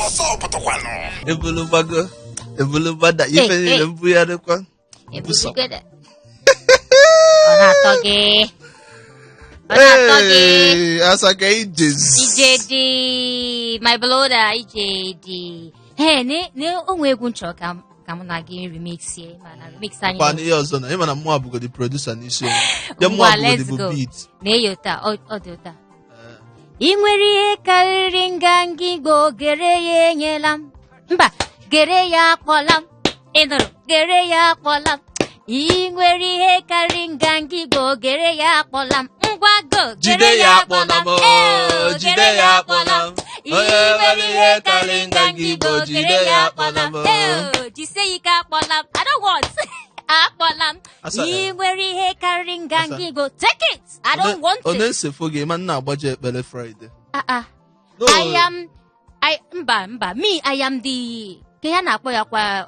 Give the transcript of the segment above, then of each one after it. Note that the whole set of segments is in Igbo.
Ọsọ pụtakwanụ. Ebulu gbago, ebulu gbada, ife Hey, niile hey. mbugharịkwa. Busa. Ebulugodo. Ọ na-atọ gị. Ọ na-atọ gị. Hey, Asaka ijezi. Ije dị, my brother, ije dị. Hey, ne onwe egwu nchọ ka mụ na gị remixie, mana remix anyị Kwa n'ihe ọzọ na ịma na mụnwa bụgodi producer n'isi onwe. Ya mụnwa Ngwa, bụgodi let's bụ go. beat. Na-eyi ụta, ọ dị ụta. Ị nwere ihe karịrị nganga Igbo, gere ya enyela m. Mba, gere ya akpọla m. Ị nụrụ, gere ya akpọla m. Ị nwere ihe karịrị nganga Igbo, gere ya akpọla m. Ngwa go, gere Jide ya akpọla m, Ee, jide ya akpọla m. Ị Onye nwere ihe karịrị nganga Igbo, jide gere ya ya akpọla akpọla m. m. Ee, jisie ya ike akpọla m. I don't want. Akpọla m. Asa, Ị nwere ihe karịrị nganga Asa. Igbo. Take it. I don't want Ọ it. na-esefo gị ma nna agbaje ekpere Friday. Ah, ah. No. I am I mba mba, me, I am the ka ya na-akpọ ya kwa.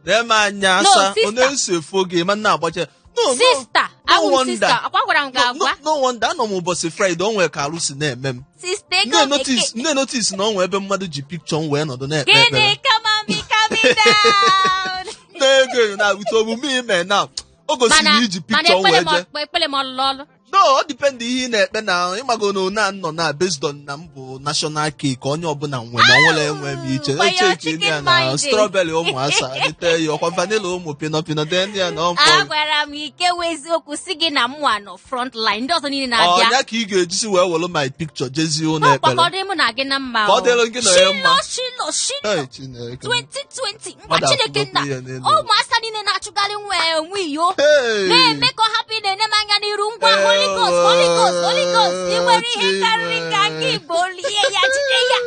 Na-eme anya. No, Asa, ọ sister. na-esefo gị ma nna agbaje. No. Sister. No Awụ m wonder. sister, akwa gwara m gị No, agwa. no wonder anọ m ụbọchị Friday, o nwere ka arụ si na-eme m. Sister ego Nne notice, bekee. nne notice na o nwee ebe mmadụ ji picture m wee nọdụ na-ekpe Gịnị? ekpere. Come on, me coming down. Na-ego enyo na with omume ime na o gosiri Mana na iji mana picture m ekpere wee m jee. Ekpere m ọlụlụ ọlụ. No, ọ depend ihe ị na-ekpe na ịmago na one a nọ na based on na m bụ national cake onye ọbụla nwe ma nwere enwe m iche. For your echeki chicken ya na minded. strawberry ụmụ asa dịte ya ọkwa vanilla ụmụ pino pino den ya na ọmfọ. Agwara m ike wee eziokwu si gị na mụnwa nọ front line, ndị ọzọ niile na-abịa. Ọnya ka ị ga-ejisi wee were my picture jezie ụlọ Ọkwa ekpere. ka ọ dị mụ na gị na mma. Ka ọ dịrị gị na ya mma. Shilo, shilo, shilo. Hey, Chineke m. 2020 ngwa. Mmadụ Chineke afụgokwa nna. ihe n'elu. Ụmụasa niile na-achụgharị nwa enwe iyo Hey! na-eme ka ọ hapụ ị na-ene m anya n'iru. Ngwa, Holy Ghost, Holy Ghost, Holy Ghost, ị nwere ihe karịrị ka nke Igbo, lie ya, jide ya.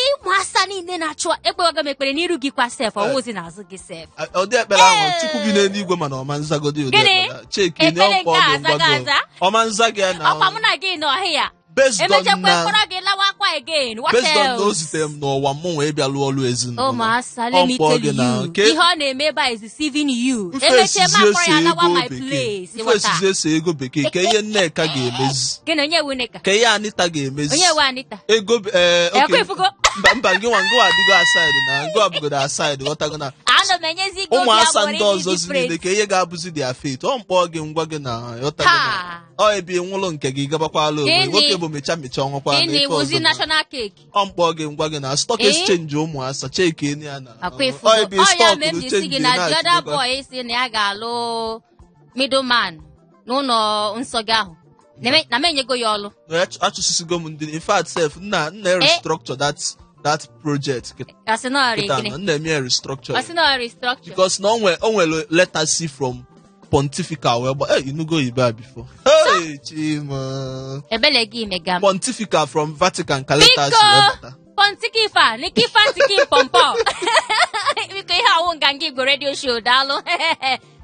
Ụmụasa niile na-achụ, ekpewago m ekpere n'iru gị kwa sef, ọwụzi n'azụ gị sef. Ụdị ekpere ahụ, Ee. Chukwu bi n'eluigwe mana ọma nzagodi ụdị Gịnị? ekpere cheki Ekpere na nke ọkwa a ọ dị azaghị ngwago. aza? Ọma nza gị na Ọkwa mụ na gị nọ ọhịa based on emechakwa na ekpọrọ gị lawa akwa again. What based on na o else? zitere m n'ụwa mụ wee bịa lụọ ọrụ ezinụlọ. Ụmụasa, let me Ọ mkpọ tell gị na you, ihe ọ na-eme ebe a is deceiving you. Mfe Emechie esizi ma akpọrọ ese ya lawa ego my bekee. place. Mfe Ịghọta? esizi ese ego bekee ka ihe Nneka ga-emezi. Gị na onye ewu Nneka? Ka ihe Anita ga-emezi. Onye ewu Anita? Ego Ekwe okay. ifugo. Mba mba, gị nwa ngịwa adịgo aside na ngịwa bụgodo aside, ghọtago na Ana m enyezi gị obi ụmụasa agbụrụ ndị ịdị ọzọ zi niile different. ka ihe ga-abụzi their fate. Ọ mkpọ gị ngwa gị na ghọtago na Ha. ọ ebe nwụlụ nke gị gabakwala onwe. Gịnị? Nwoke bụ mecha mecha ọnwụkwa na Gịnị ife wụzi ọzọ na national cake? Ọ mkpọ gị ngwa gị na stock Eh? exchange ụmụasa cheki enu ya na Akwa ọ ifugo. ebe Ọ ya stock mere m ji si gị na the other boy si na ya ga-alụ middleman n'ụlọ nsọ gị ahụ. Na m enyego ya ọlụ. Achụsisigo m ndị, in fact sef, nna nna restructure that project Asị na ọrịa kịta gịnị? na nna eme ya restructure. Asị na ọrịa restructure. Because na o nwere letter si from pontifical wee gba. Hey, inugo oyibo a before? Hey, chima. Ebele gị mega m. Pontifical from Vatican ka letter si Biko! wee bata. Pontikifa, nikifa, ntiki pọmpọ. Biko, ihe awụ Nganga Igbo Radio Show, daalụ.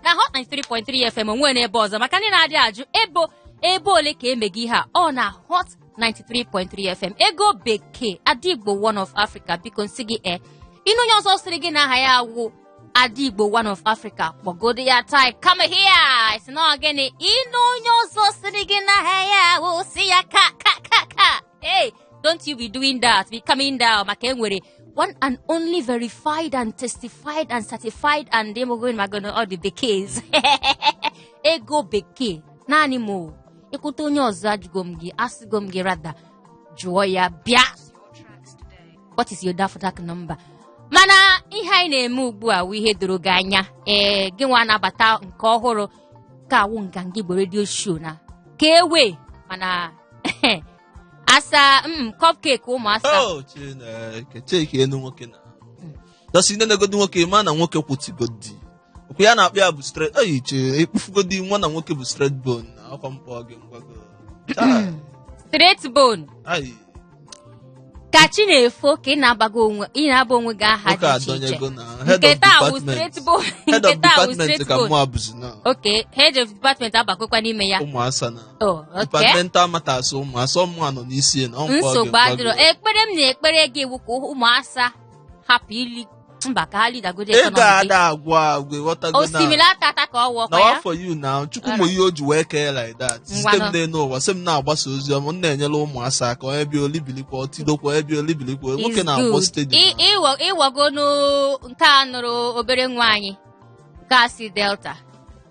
Na Hot 93.3 FM, onwe n'ebe ọzọ maka ndị na-adị ajụ ebo ebe ole ka emega ihe a. Ọ na Hot 93.3 FM, ego bekee, Adigbo one of Africa. Biko, nsị gị e ịnụ onye ọzọ sịrị gị na aha ya awụ Adigbo one of Africa, kpọgodo ya tai, come here. Si na ọ gịnị? Ịnụ onye ọzọ sịrị gị na aha ya awụ, si ya ka ka ka ka. Hey, don't you be doing that, be coming down, maka enwere one and only verified and testified and certified and emogo magono all the bekees, ego bekee naanị m o. Ịkwụta onye ọzọ, ajụgo m gị, asịgo m gị rada jụọ ya bịa, what is your NAFDAC number? Mana ihe anyị na-eme ugbu a wụ ihe doro gị anya. Ee, gị nwa anabata nke ọhụrụ ka awụ Nganga Igbo Radio Show na ka ewe mana asa cupcake ụmụasa. Oh, Chineke, cheki enu nwoke na dọsi nenegodi nwoke ma na nwoke kwụtigodi okwu ya na-akpọ ya bụ straight oyi che ekpufugodi nwa na nwoke bụ straight bone na akwa mkpọ gị ngwago. Chai, Straight bone. Ai, Ka chi na-efo ka ị na-abago onwe, ị na-aba onwe gị aha nwoke dị iche iche. adọnyego na head Nke of taa wụ department. straight bone. Head Nke of taa wụ department straight ka bone. mụ abụzi na Okay, head of department abakwekwa n'ime ya. Ụmụasa na Oh, okay. departmental matters ụmụasa ọmụ nọ n'isi na ọ mkpọ gị Nsogbu ngwago. adịrọ. Ekpere m na ekpere gị wụ ka ụmụasa hapụ ili. Mba, ka ha lidagodi Ego economy gị. Ada agwụ agwụ, ịghọtago na Osimiri ata ata ka ọ wụọkwa na ya. what for you now? Chukwu mụ ihe o ji wee kee like that. Site m Ngwanụ. n'elu ụwa, sị m na-agbasa ozi ọma, m na-enyere ụmụasa aka, onye bịa olibilikwa, ọtidokwa, onye bịa olibilikwa. Nwoke Is na-agbọ good. steady na. Ịwagonu nke a nụrụ obere nwa anyị nke a si Delta.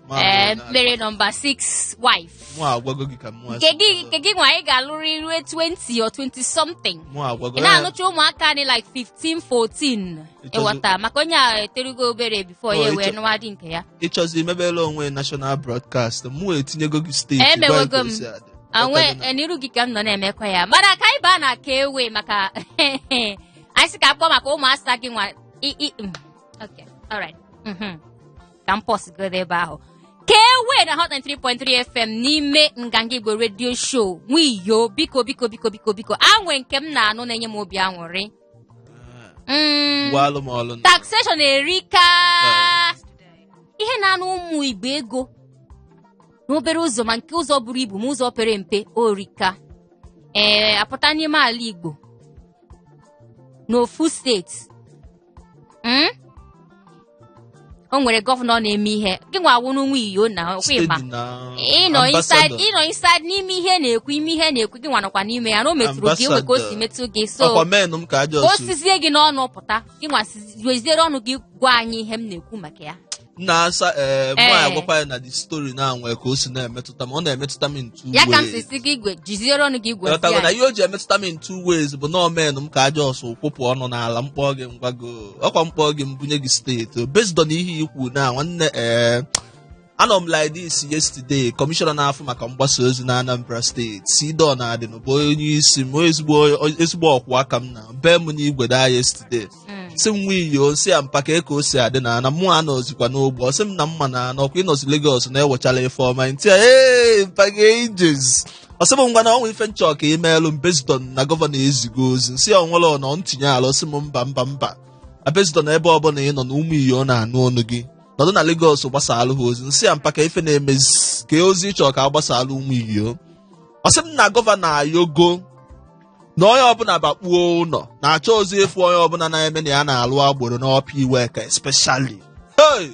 Mụ Ee, agwago mere nọmba 6 wife. Mụ agwago gị ka mụ Nke gị, nke gị nwa anyị ga-alụrụ rue 20 or 20 something. Mụ agwago Ị na-anụcha ụmụaka dị like 15, 14. Ịghọta, maka onye a eterugo obere before Oh, ya wee nụwa di nke ya. Ịchọzi imebela onwe national broadcast, mụ etinyego gị steeti gwa Emewego ka m. o si adị. Anwe Ghọtago na- n'iru gị ka m nọ na-emekwa ya, mana ka anyị baa na ka ewe maka anyị sị ka akpọ maka ụmụasa gị nwa. Okay, alright. Ka m pọsgodo ebe ahụ ka ewe na Hot 93.3 FM n'ime Nganga Igbo Radio Show. Nwiyo, biko, biko, biko, biko, biko, anwe nke m na-anụ na-enye m obi aṅụrị. Gwalụ m ọlụ na Taxation erika. Ihe na-anụ ụmụ Igbo ego n'obere ụzọ, ma nke ụzọ buru ibu ma ụzọ pere mpe, orika. Ee, apụta n'ime ala Igbo n'ofu steeti, O nwere gọvanọ na-eme ihe gị nwa awụ n'nwa iyo na ọkwa ịma. Steady na Ịnọ inside, ambassador. ịnọ inside n'ime ihe na-ekwu, ime ihe na-ekwu, gị nwa nọkwa n'ime ya na o metụrụ gị, onwe ka o si Ambassador. metụ gị, so Ọkwa men m ka ajọ ka o su sizie gị n'ọnụ pụta, gị nwa weziere ọnụ gị gwa anyị ihe m na-ekwu maka ya. Na-asa ee, mụ agwakwa ya na the story na nwee ka o si na-emetụta m, ọ na-emetụta m in two Ya ka m si ways. si gị igwe jiziere ọnụ gị gwazie Ghọtago na anyị. ihe o ji emetụta m in two ways bụ na omen m ka aja ọsọ kwụpụ ọnụ n'ala mkpọ gị ngwago ọkwa mkpọ gị mbunye gị steeti based on ihe ikwu na nwanne. Ee, anọ m like this yesterday, kọmishọna na-afụ maka mgbasa ozi na Anambra Steeti, Sidon Adịnụ, bụ onye isi m, ezigbo ezigbo ọkwụ aka m na bee m n'igwe daa yesterday, si m nwa si ya mpaka ka o si adị na na mụ anọzikwa n'ogbe. Ọ sị m na mma na n'ọkwa ịnọzi Lagos na-ewechala ife ọma ntị ya. Ee, mpaka ages. Ọ sị m ngwa na ọnwa ife nchọ ka imeelụ m based on na gọvanọ ezigo ozi. Nsị ya onwere ọ ntinye ala. Ọ sị m mba, mba, mba, na based on ebe ọbụla ị nọ na ụmụ iyo na-anụ ọnụ gị nọdụ na Lagos gbasalụ ha ozi. Nsị ya mpaka ife na-emezi ka ozi ịchọ ka a gbasalụ ụmụ iyo. Ọ sị m na gọvanọ ayogo na onye ọbụla bakpuo ụlọ na-achọ ozi efu, onye ọbụla na-eme na ya na-alụ agboro n'Upper Iweka especially. Hey!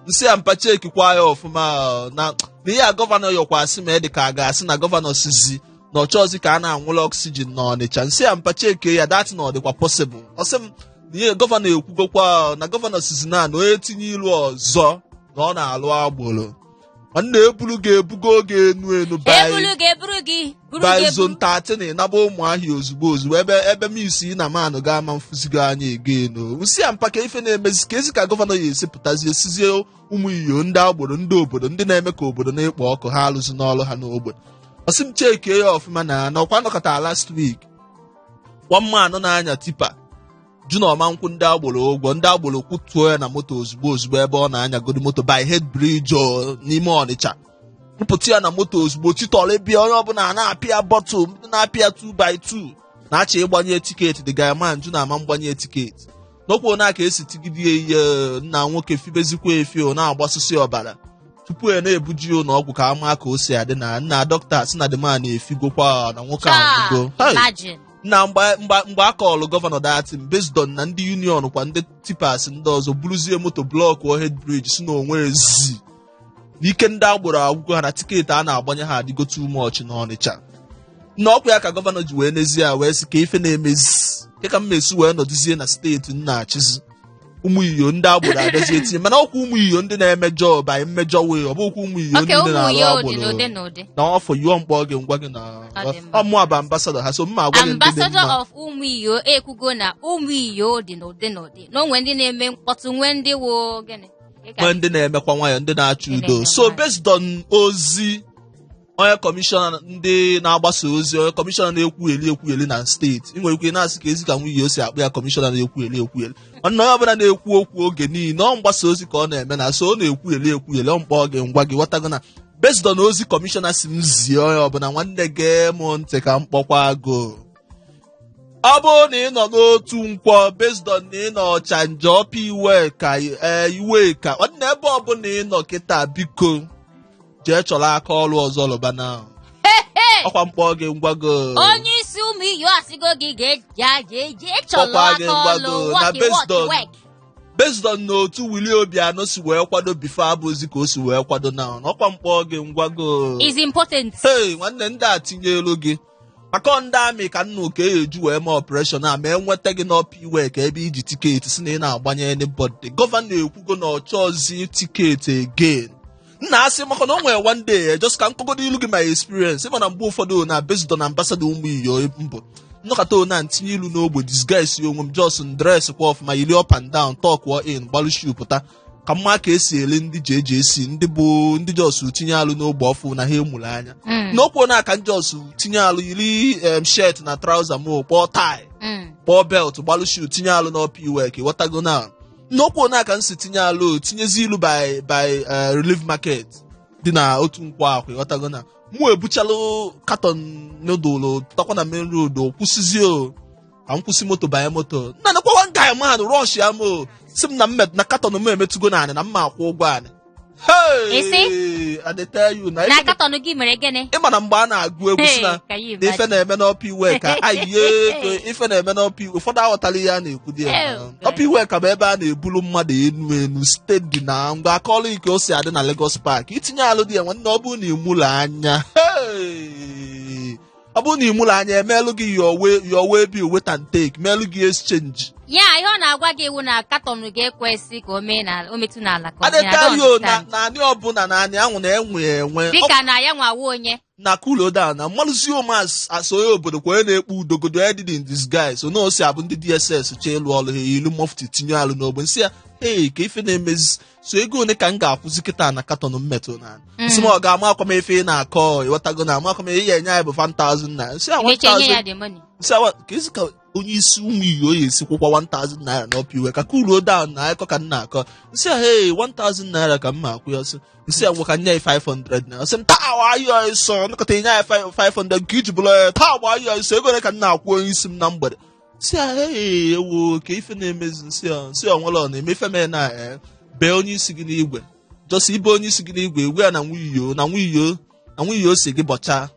Nsị ya mpa, chekikwa ya ọfụma na na ihe a gọvanọ yọkwa asị ma dị ka a ga-asị na gọvanọ sizi na ọchọzi ka a na-anwụla oxygen na Ọnịcha. Nsị ya mpa, cheke ya that na ọ dịkwa possible. Ọ sị m na ihe gọvanọ ekwugokwa na gọvanọ sizi na na onye tinye ilu ọzọ na ọ na-alụ agboro, nwanne, ebulu ga-ebugo oge enu enu by Ebulu gị, eburu gị, buru by gị eburu. Zone 13 naba Ụmụahịa ozugbo ozugbo, ebe ebe misi na manụ ga-ama mfụzigo anya again. Nsị ya mpa, ka ife na-emezi ka ezi ka gọvanọ ya esi pụtazie sizie ụmụ iyo ndị agboro, ndị obodo, ndị na-eme ka obodo na-ekpo ọkụ, ha alụzi n'ọrụ ha n'ogbe. Ọsị m chekie ya ọfụma na na ọkwa nọkọta last week, one man na-anya tipper jụ na ọma nkwụ ndị agboro ụgwọ, ndị agboro kwụtuo ya na moto ozugbo ozugbo ebe ọ na-anyagodi moto by head bridge o, n'ime Ọnịcha, kwupụta ya na moto ozugbo, titọrọ bịa, onye ọbụla na-apịa bottle, ndị na-apịa 2 by 2 na-achọ ịgbanye ticket. The guy man jụ na ama mgbanye ticket n'okwu na ka esi tigide ihe nna nwoke fibezikwa efi o na-agbasịsị ọbara tupu ya na-ebuji ụlọ ọgwụ ka ama ka o si adị na nna dọkịta si na the man efigokwa na nwoke anwụgo. Hey! Imagine. Na mgbe a kọọlụ gọvanọ datin based on na ndị union kwa ndị tippers ndị ọzọ buruzie moto block head bridge, si na onwe ezi n'ike ndị agboro agwụgo ha na ticket a na-agbanye ha adịgo too much n'Ọnịcha. Na ọkwa ya ka gọvanọ ji wee n'ezie ya wee sị ka ife na-emezi ke ka m esi wee nọdụzie na steeti m na-achịzi ụmụ iyo ndị agboro abịazie tinye, mana ọkwa ụmụ iyo ndị na-emejọ by mmejọ wee ọ bụghịkwa ụmụ iyo Oke ndị ụmụ na-arụ ya dị agboro. N'ụdị n'ụdị. Na ọfọ yụọ mkpọ gị ngwa gị na Ọ dị mma. ọmụ bụ ambassador ha, so mma agwa gị ndị dị Ambassador mma. of ụmụ iyo ekwugo na ụmụ iyo dị n'ụdị n'ụdị, na onwe ndị na-eme mkpọtụ, nwee ndị wụ gịnị? Nwee ndị na-emekwa nwayọ, ndị na-achọ Ndị udo. na-eme So nwayọ. based on ozi onye kọmishọna ndị na-agbasa ozi, onye kọmishọna na-ekwugheli ekwugheli na steeti, ị nwere ike na-asị ka ezi ka nwunye o si akpụ ya kọmishọna na-ekwugheli ekwugheli, mana onye ọbụla na-ekwu okwu oge niile ọ mgbasa ozi ka ọ na-eme na so ọ na-ekwugheli ekwugheli ọ mkpọ gị ngwa gị ghọtago na based on ozi kọmishọna si m zie onye ọbụla, nwanne, gee m ntị ka m kpọkwa go. Ọ bụrụ na ị nọ n'otu nkwọ, based on na ị nọ Ọchanja, Upper Iweka, ee, Iweka, nwanne, ebe ọbụla ị nọ kịta, biko jee chọrọ aka ọrụ ọzọ lụba na ọkwa mkpọ gị ngwago. Onye isi ụmụ iyo asịgo gị ga-eje jee jee chọlọ Kpọkwa gị aka ngwago ọlụ na work based work on work. Based on na otu Willie Obianọ si wee kwado before abụzi ka o si wee kwado na ọkwa m kpọọ gị m gwa gị. Is important. Hey, nwanne, ndị a tinyelu gị maka ọ ndị army ka nna ka e eji wee mee operation a ma enweta gị n'Upper Iweka ebe iji ticket si na ị na-agbanye anybody. Gọvanọ ekwugo na ọ chọọzi ticket again. Nna, asị maka na o nwere one day, just ka m kọgodo ilu gị my experience. Ịma na mgbe ụfọdụ na based on ambassador ụmụ iyo mbụ nnọkọta na ntinye ilu n'ogbe, disguise onwe m, just dress kwa ọfụma, yiri up and down, talk in, gbalụ shoe pụta ka mma ka esi ele ndị ji eji esi ndị bụ ndị just tinye alụ n'ogbe ọfụ na ha emuru anya. N'okwu na aka just tinye alụ, yiri shirt na trouser m, kpọọ tie, kpọọ belt, gbalụ shoe, tinye alụ n'Upper Iweka. Ịghọtago? Na n'okwu na aka m si tinye alụ, tinyezi ilu by Relief Market dị na otu nkwọ akwa. Ịghọtago? Na mụ ebuchalụ carton noodle pụtakwa na main road, kwụsịzie o ka m kwụsị moto, banye moto nna nekwa one guy man rush ya m o si m na m na carton m emetụgo naanị na m ma akwụ ụgwọ anị. Hey! Isi? I dey tell you na Na ife carton gị mere gịnị? Ịma na mgbe a na-agụ egwu si na Hey, can you na ife imagine? na-eme n'Upper Iweka ayiye ka ife na-eme n'Upper Iwe. Ụfọdụ aghọtala ihe a na-ekwu dị ya. Oh, Upper Iweka bụ ebe a na-ebulu mmadụ enu enu steady na ngwa akọọlụ ike o si adị na Lagos Park itinye alụ dị ya. Nwanne, ọ bụrụ na imụlọ anya, hey! Ọ bụrụ na imụlọ anya, emelụ gị your way bill, wait and take, melụ gị exchange. Ya ihe ọ na-agwa gị iwu na carton ga-ekwesị ka o mee na o metụ n'ala ka ọ mee na I dey tell you na understand. na anị ọbụla na anị ahụ na-enwe enwe. Dịka na ya nwawa onye Na cool down na mmalụzi ome as onye obodo kwa onye na-ekpu udogodo onye dị in disguise so na o si abụ ndị DSS chọọ ịlụ ọlụ ha ilu mufti tinye alụ n'ogbe nsị ya. Hey, ka ife na-emezi so ego one ka m ga-akwụzi kịta na carton m metụ na nsị m ọ ga-ama akwa m ife ị na-akọ. Ịghọtago? Na ama akwa m ihe enye anyị bụ 1000 naira nsị a. Emecha nye 1000 ya the money. Nsị awa ka ezi ka onye isi ụmụ iyo ya esi kwụkwa 1000 naira na Upper Iweka cool down na akọ ka m na-akọ nsị a. Hey, 1000 naira ka m ma akwụ ya. Sị nsị a nwe ka nye ya 500 naira. Sị m taa wa ayọ ịsọ nkọta enye ya 500 nke iji bụrụ ya taa wa ayọ ịsọ. Ego ole ka m na-akwụ onye isi m na mgbede? Nsị a, hey, ewo ka ife na-emezi. Nsị a, nsị a nwere ọ na-eme ife mee na bee onye isi gị n'igwe, just ibe onye isi gị n'igwe egwe ya na nwuyo na nwuyo na nwuyo si gị bọchaa.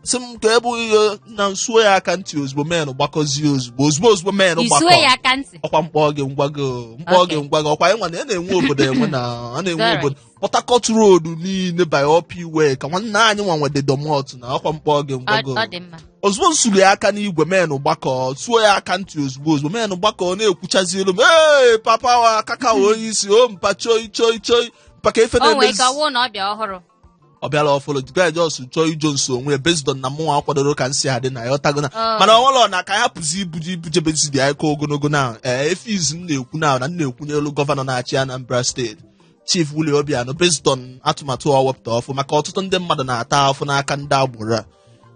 Sị m ka ebe ihe na nsuo ya aka ntị ozugbo men gbakọzie ozugbo ozugbo ozugbo men Isuo gbakọ. ya aka ntị. Ọkwa mkpọ gị ngwa gị o, mkpọ gị ngwa gị. Ọkwa ịnwa na a na-enwe obodo enwe na a na-enwe obodo Port Harcourt Road niile by Upper Iweka. Nwanne anyị nwa nwede domot na ọkwa mkpọ gị ngwa Ọ gị o. ọ dị mma. Ozugbo m suru ya aka n'igwe, men gbakọ suo ya aka ntị ozugbo ozugbo men gbakọ na-ekwuchazi elu m, ee papa wa kaka wa onye isi o mpa choi choi choi mpa ka ife O nwee na-emezi. ka ọ wụ na ọ bịa ọhụrụ. Ọ bịara ọfụrụ, guy just chọọ ijo nso onwe ya based on na mụnwa akwadoro ka nsị adị na ya ọtago na Oh. mana ọnwere na ka ya pụzi ibuji ibujebezi dị anyị ka ogologo na ee efe izu m na-ekwu na m na-ekwunye elu gọvanọ na-achị Anambra Steeti, Chief Willie Obianọ, based on atụmatụ ọ wepụta ọfụ maka ọtụtụ ndị mmadụ na-ata afụ n'aka ndị agboro a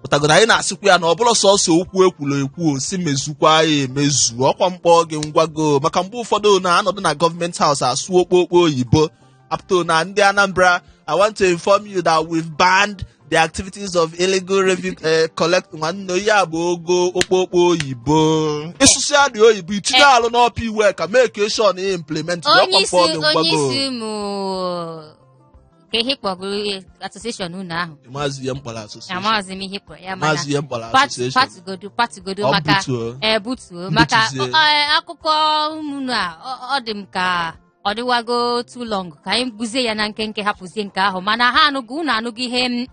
pụtago na anyị na-asịkwa ya na ọ bụrụ sọsọ okwu ekwuru ekwu o si mezukwa ya emezu. Ọkwa mkpọ gị ngwago maka mgbe ụfọdụ na-anọdụ na government house asụ okpokpo oyibo up to na ndị Anambra, "I want to inform you that we've banned the activities of illegal revenue collect." Nwanne, ya bụ ogo okpokpo oyibo ịsụsụ ya dị oyibo itinye alụ n'Upper Iweka make sure na implement. Onye isi Ọkwa mkpọ gị onye ngwago. isi ụmụ ka ihe kpọgoro association unu ahụ. Maazị ihe mkpọrọ association. Amaghịzi m ihe kpọrọ ya mana Maazị ihe mkpọrọ association. Patugodu patugodu Ọ maka butuo. Ee, butuo maka Butuzie. Akụkọ unu a ọ dị m ka ọ dịwago too long ka anyị gbuzie ya na nkenke, hapụzie nke ahụ mana ha anụgo unu anụgo ihe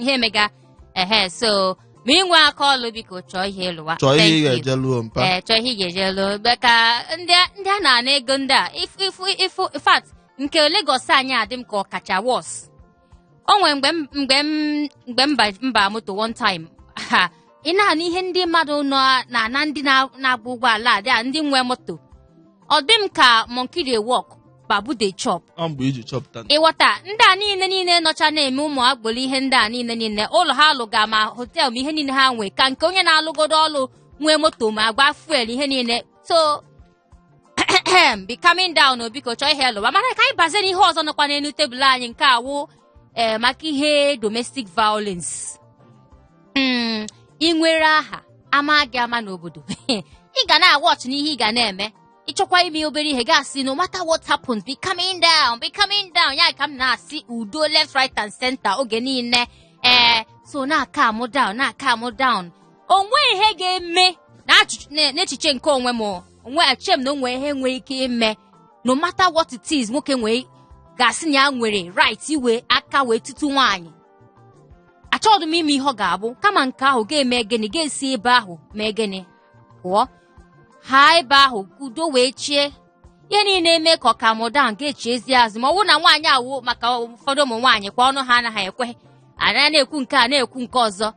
ihe mega ehe. So ma ị nwee aka ọlụ, biko chọọ ihe lụwa. Chọọ ihe ị Thank you. ga-eje lụọ mpa. Ee, chọọ ihe ị ga-eje lụọ ka ndị a na-ana ego ndị a ifu ifu in fact nke Lagos anyị adị m ka ọ kacha worse. O nwere mgbe m mba moto one time ha ị na-anụ ihe ndị mmadụ nọ na-ana ndị na-agba ụgbọala a dị a, ndị nwe moto, ọ dị m ka monkey dey work, baboon dey chop. Ọ mgbe iji chọpụta Ịghọta? Ndị a niile nọcha na-eme ụmụ agboro ihe ndị a niile ụlọ ha lụga ma hotel ma ihe niile ha nwe ka nke onye na-alụgodo ọlụ nwee moto ma agba fuel ihe niile. So be coming down o, biko chọọ ihe lụwa. Mana ka anyị bazie n'ihe ọzọ nọkwa n'elu tebụl anyị nke awụ ee maka ihe domestic violence. Ị nwere aha ama gị ama n'obodo, ị ga na-awatch n'ihe ị ga na-eme. Ịchọkwa ime obere ihe gasị, no matter what happens, be coming down, be coming down. Ya ka m na-asị udo left, right and center oge niile. Ee, so na-calm down, na-calm down. Onwe ihe ga-eme na n'echiche nke onwe m, onwe eche m na onwe ihe nwere ike ime. No matter what it is, nwoke nwee ga-asị na ya nwere right iwe aka wee tutu nwaanyị. Achọghị m ime ihe ọ ga-abụ kama nke ahụ ga-eme gịnị, ga-esi ebe ahụ mee gịnị, pụọ ha ebe ahụ ka udo wee chie. Ihe niile eme ka ọ ka mụda ga-echi ezi azụ. Ma ọ bụrụ na nwaanyị awụ, maka ụfọdụ ụmụ nwaanyị kwa, ọnụ ha anaghị ekwe ana na-ekwu nke a, na-ekwu nke ọzọ.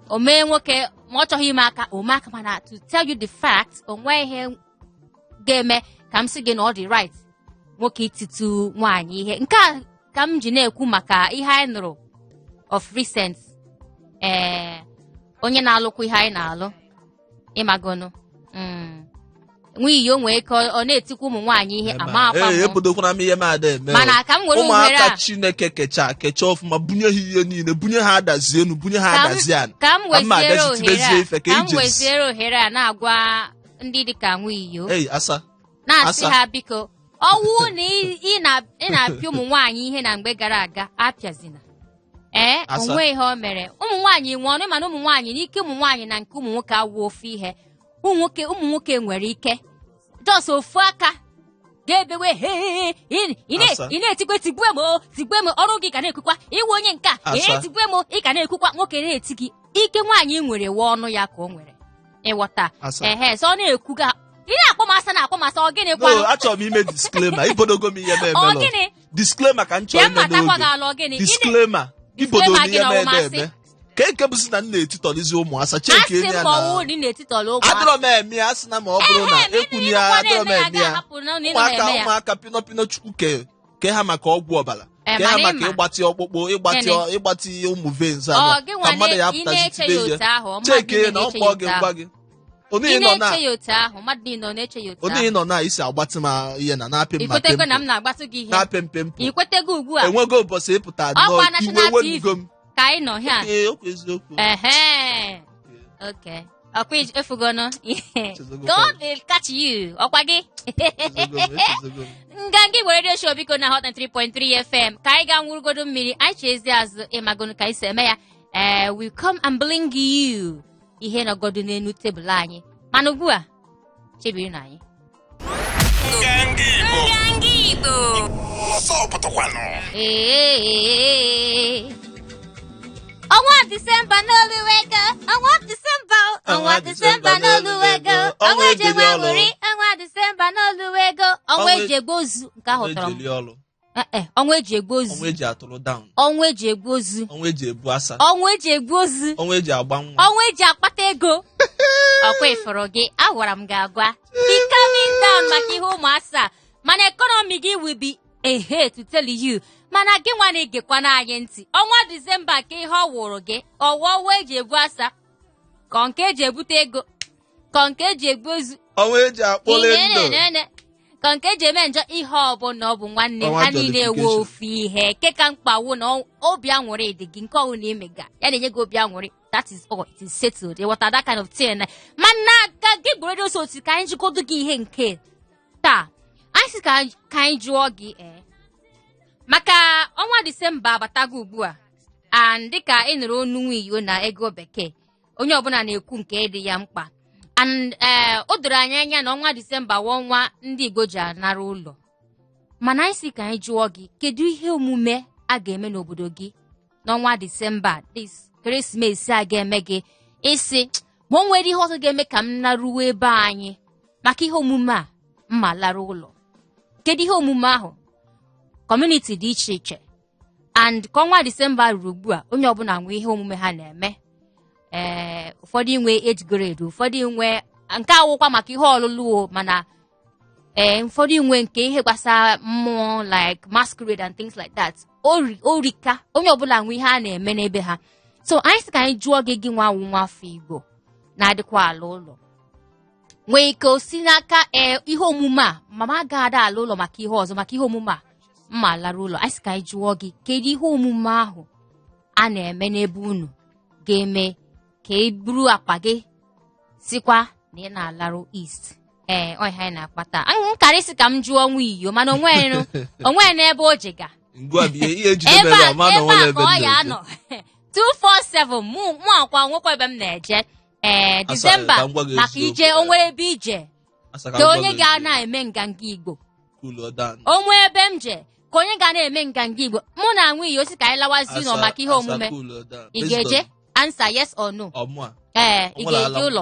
O mee nwoke ma ọ chọghị ime aka, o mee aka. Mana to tell you the fact, o nwee ihe ga-eme ka m sị gị na ọ dị right nwoke ititu nwaanyị ihe. Nke a ka m ji na-ekwu maka ihe anyị nụrụ of recent, ee, onye na-alụkwa ihe anyị na-alụ, ịmagonu nwunye o nwee ike ọ na-etikwa ụmụ nwaanyị ihe ama akwa Ee, mụ. Ebodokwara m ihe m ada eme o. Mana ka m were ohere Ụmụaka a Chineke kecha kecha ọfụma, bunye ha ihe niile, bunye ha adazi enu, bunye ha Ka m- adazi ana. ka m Ka m ma weziere adazi ohere tibezie a ife ka ka m ijezi. weziere ohere a na-agwa ndị dịka nwunye Ei, asa na-asị Asa. ha biko, ọwụ na ị na-apịa ụmụ nwaanyị ihe na mgbe gara aga, apịazina. Ee. Asa. Onwe ihe o mere ụmụ nwaanyị nwe ọnụ, mana ụmụ nwaanyị n'ike, ụmụ nwaanyị na nke ụmụ nwoke awụ ofu ihe. Ụmụ nwoke nwere ike just ofu aka ga-ebewe he Asa. ị na-etikwe, "Tigbue m o, tigbue m." Ọrụ gị ka na-ekwukwa iwe onye nke a. Asa. Ee, "Tigbue m o," ị ka na-ekwukwa. Nwoke na-eti gị, ike nwaanyị nwere we ọnụ ya ka o nwere, ịghọta? Asa. Ehe, so ọ na-ekwuga, ị na-akpọ m asa, na-akpọ m asa, ọ gịnị No. kwanụ? Achọrọ m ime disclaimer. Ibodogo m ihe m Ọ emelụ. gịnị? Disclaimer ka m chọrọ Bịa ime mmatakwa gị n'oge. ala, ọ gịnị? Disclaimer. Ibodo Disclaimer m gị ihe na m ede ọwụmasị. eme ka eke bụzi na m na-etitọlizi ụmụ asa cheki Asị enyi ya m ọwụ na na ị na-etitọla ụmụ adịrọ m eme ya. Asị na ma ọ bụrụ na Ehe, ma ekwuni ị ya, nụkwa adịrọ m na-eme ya, eme ya. ga-ahapụ na ị nọ Ụmụaka, na-eme ya. ụmụaka pinọpinọ, Chukwu ke kee ha maka ọgwụ ọbara, Eh, kee ha mana maka ịma. ịgbatị ọkpụkpụ, ịgbatị Gịnị? ịgbatị ụmụ veins Ọ anọ gị ka nwa mmadụ ya ị apụtazi na-eche tibe ya ihe. otu ahụ, ọ mmadụ Cheke niile na na-eche ọkpọ ya gị otu ahụ. ngwa gị onye Ị nọ na na-eche ya otu ahụ, mmadụ niile ọ na-eche ya otu onye ahụ. nọ na isi agbatị ma ihe na na-apị m Ị ma kwetego na m pimple na-agbatụ gị ihe? Na-apị m pimple. Ị kwetego ugbu a? Enwego ụbọchị ịpụta Ọkwa nnọọ iwe National TV wenugo m. ka anyị nọ here. Ee, okwu eziokwu. Ehe, okay, ọkwa efugono. Echezogo. God will catch you, ọkwa gị. Echezogo m, echezogo m. Nganga Igbo Radio Show, biko, na Hot 93.3 FM. Ka anyị gaa nwurugodo mmiri, anyị cheezi azụ, ịmagonu ka anyị si eme ya. Ee, we come and bring you ihe nọgodo n'elu tebụl anyị, mana ugbu a, chebiri na anyị. Nganga Igbo. Nganga Igbo. Ọsọ pụtakwanụ. Ee, ọnwa Disemba n'oluwego, ọnwa Disemba, ọnwa Disemba n'oluwego, ọnwa eji enwe aṅụrị, ọnwa Disemba n'oluwego, ọnwa eji egbu ozu. Nke ahụ Ọnwa tọrọ eji m. eli ọlụ. Eh, eh, ọnwa eji egbu ozu. Ọnwa eji atụrụ down. Ọnwa eji egbu ozu. Ọnwa eji ebu asa. Ọnwa eji egbu ozu. Ọnwa eji agba nwa. Ọnwa eji akpata ego. Ọkwa ịfụrụ gị, agwara m gị agwa, be coming down maka ihe ụmụ asaa, mana economy gị will be ehe to tell you. Mana gị nwa na-egekwana anyị ntị, ọnwa Disemba ka ihe ọ wụrụ gị, ọwa ọnwa eji ebu asa, ka nke eji ebute ego, ka nke eji egbu ozu, Ọnwa eji akpọle ndụ. nene, ka nke eji eme njọ, ihe ọbụla ọ bụ, nwanne, Ọnwa ha niile ewe jollification. ofu ihe. Nke ka mkpa wụ na obi aṅụrị dị gị. Nke ọwụ na imega ya na-enye gị obi aṅụrị, that is all, it is settled, ịghọta? That kind of thing. Mana ka gị bụ redio otu ka anyị jikọdo gị ihe nke taa, anyị sị ka anyị jụọ gị, ee, maka ọnwa Disemba abatago ugbu a, and dịka ị nụrụ onu nwiyo na ego bekee, onye ọbụla na-ekwu nke dị ya mkpa, and ee, o doro anyị anya na ọnwa Disemba wụ ọnwa ndị Igbo ji anara ụlọ. Mana anyị sị ka anyị jụọ gị, kedu ihe omume a ga-eme n'obodo gị n'ọnwa Disemba, this ekeresimesi a, ga-eme gị ịsị ma o nwere ihe ọzọ ga-eme ka m naruo ebe anyị maka ihe omume a mma lara ụlọ? Kedu ihe omume ahụ? Community dị iche iche, and ka ọnwa Disemba ruru ugbu a, onye ọbụla nwee ihe omume ha na-eme. Ee, ụfọdụ inwe age grade, ụfọdụ inwe nke awụkwa maka ihe ọlụlụ o, mana ee, ụfọdụ inwe nke ihe gbasara mmụọ, like masquerade and things like that. Orika onye ọbụla nwe ihe a na-eme n'ebe ha. So anyị sị ka anyị jụọ gị, gị nwa awụ nwa afọ Igbo na-adịkwa ala ụlọ, nwee ike o si n'aka ee ihe omume a, mama agaghị ada ala ụlọ maka ihe ọzọ, maka ihe omume a mma lara ụlọ. Anyị sị ka anyị jụọ gị, kedu ihe omume ahụ a na-eme n'ebe unu ga-eme ka e buru akpa gị sikwa na ị na-alarụ east? Ee, ọ ihe anyị na-akpata nkarịsị ka m jụọ nwa iyo, mana onwe n'ebe o jega. Ngwa bụ ihe ejide Ebe mere a ama na ebe onwere a ebe ka ọ m ya na-eje. anọ 247 mụ akwa nwekwa ebe m na-eje, ee, Asa, Disemba ka m gwa gị maka eziokwu, ije o nwere ebe ije Asa, ka ka m gwa onye gị ga eziokwu. na-eme nganga Igbo. Cool down. O nwee ebe m je ka onye ga na-eme Nganga Igbo, mụ na nwunye osi ka anyị lawazi ụlọ maka ihe omume, ị ga-eje? Answer yes or no. Ọmụa. Ee, ị ga-eje ụlọ?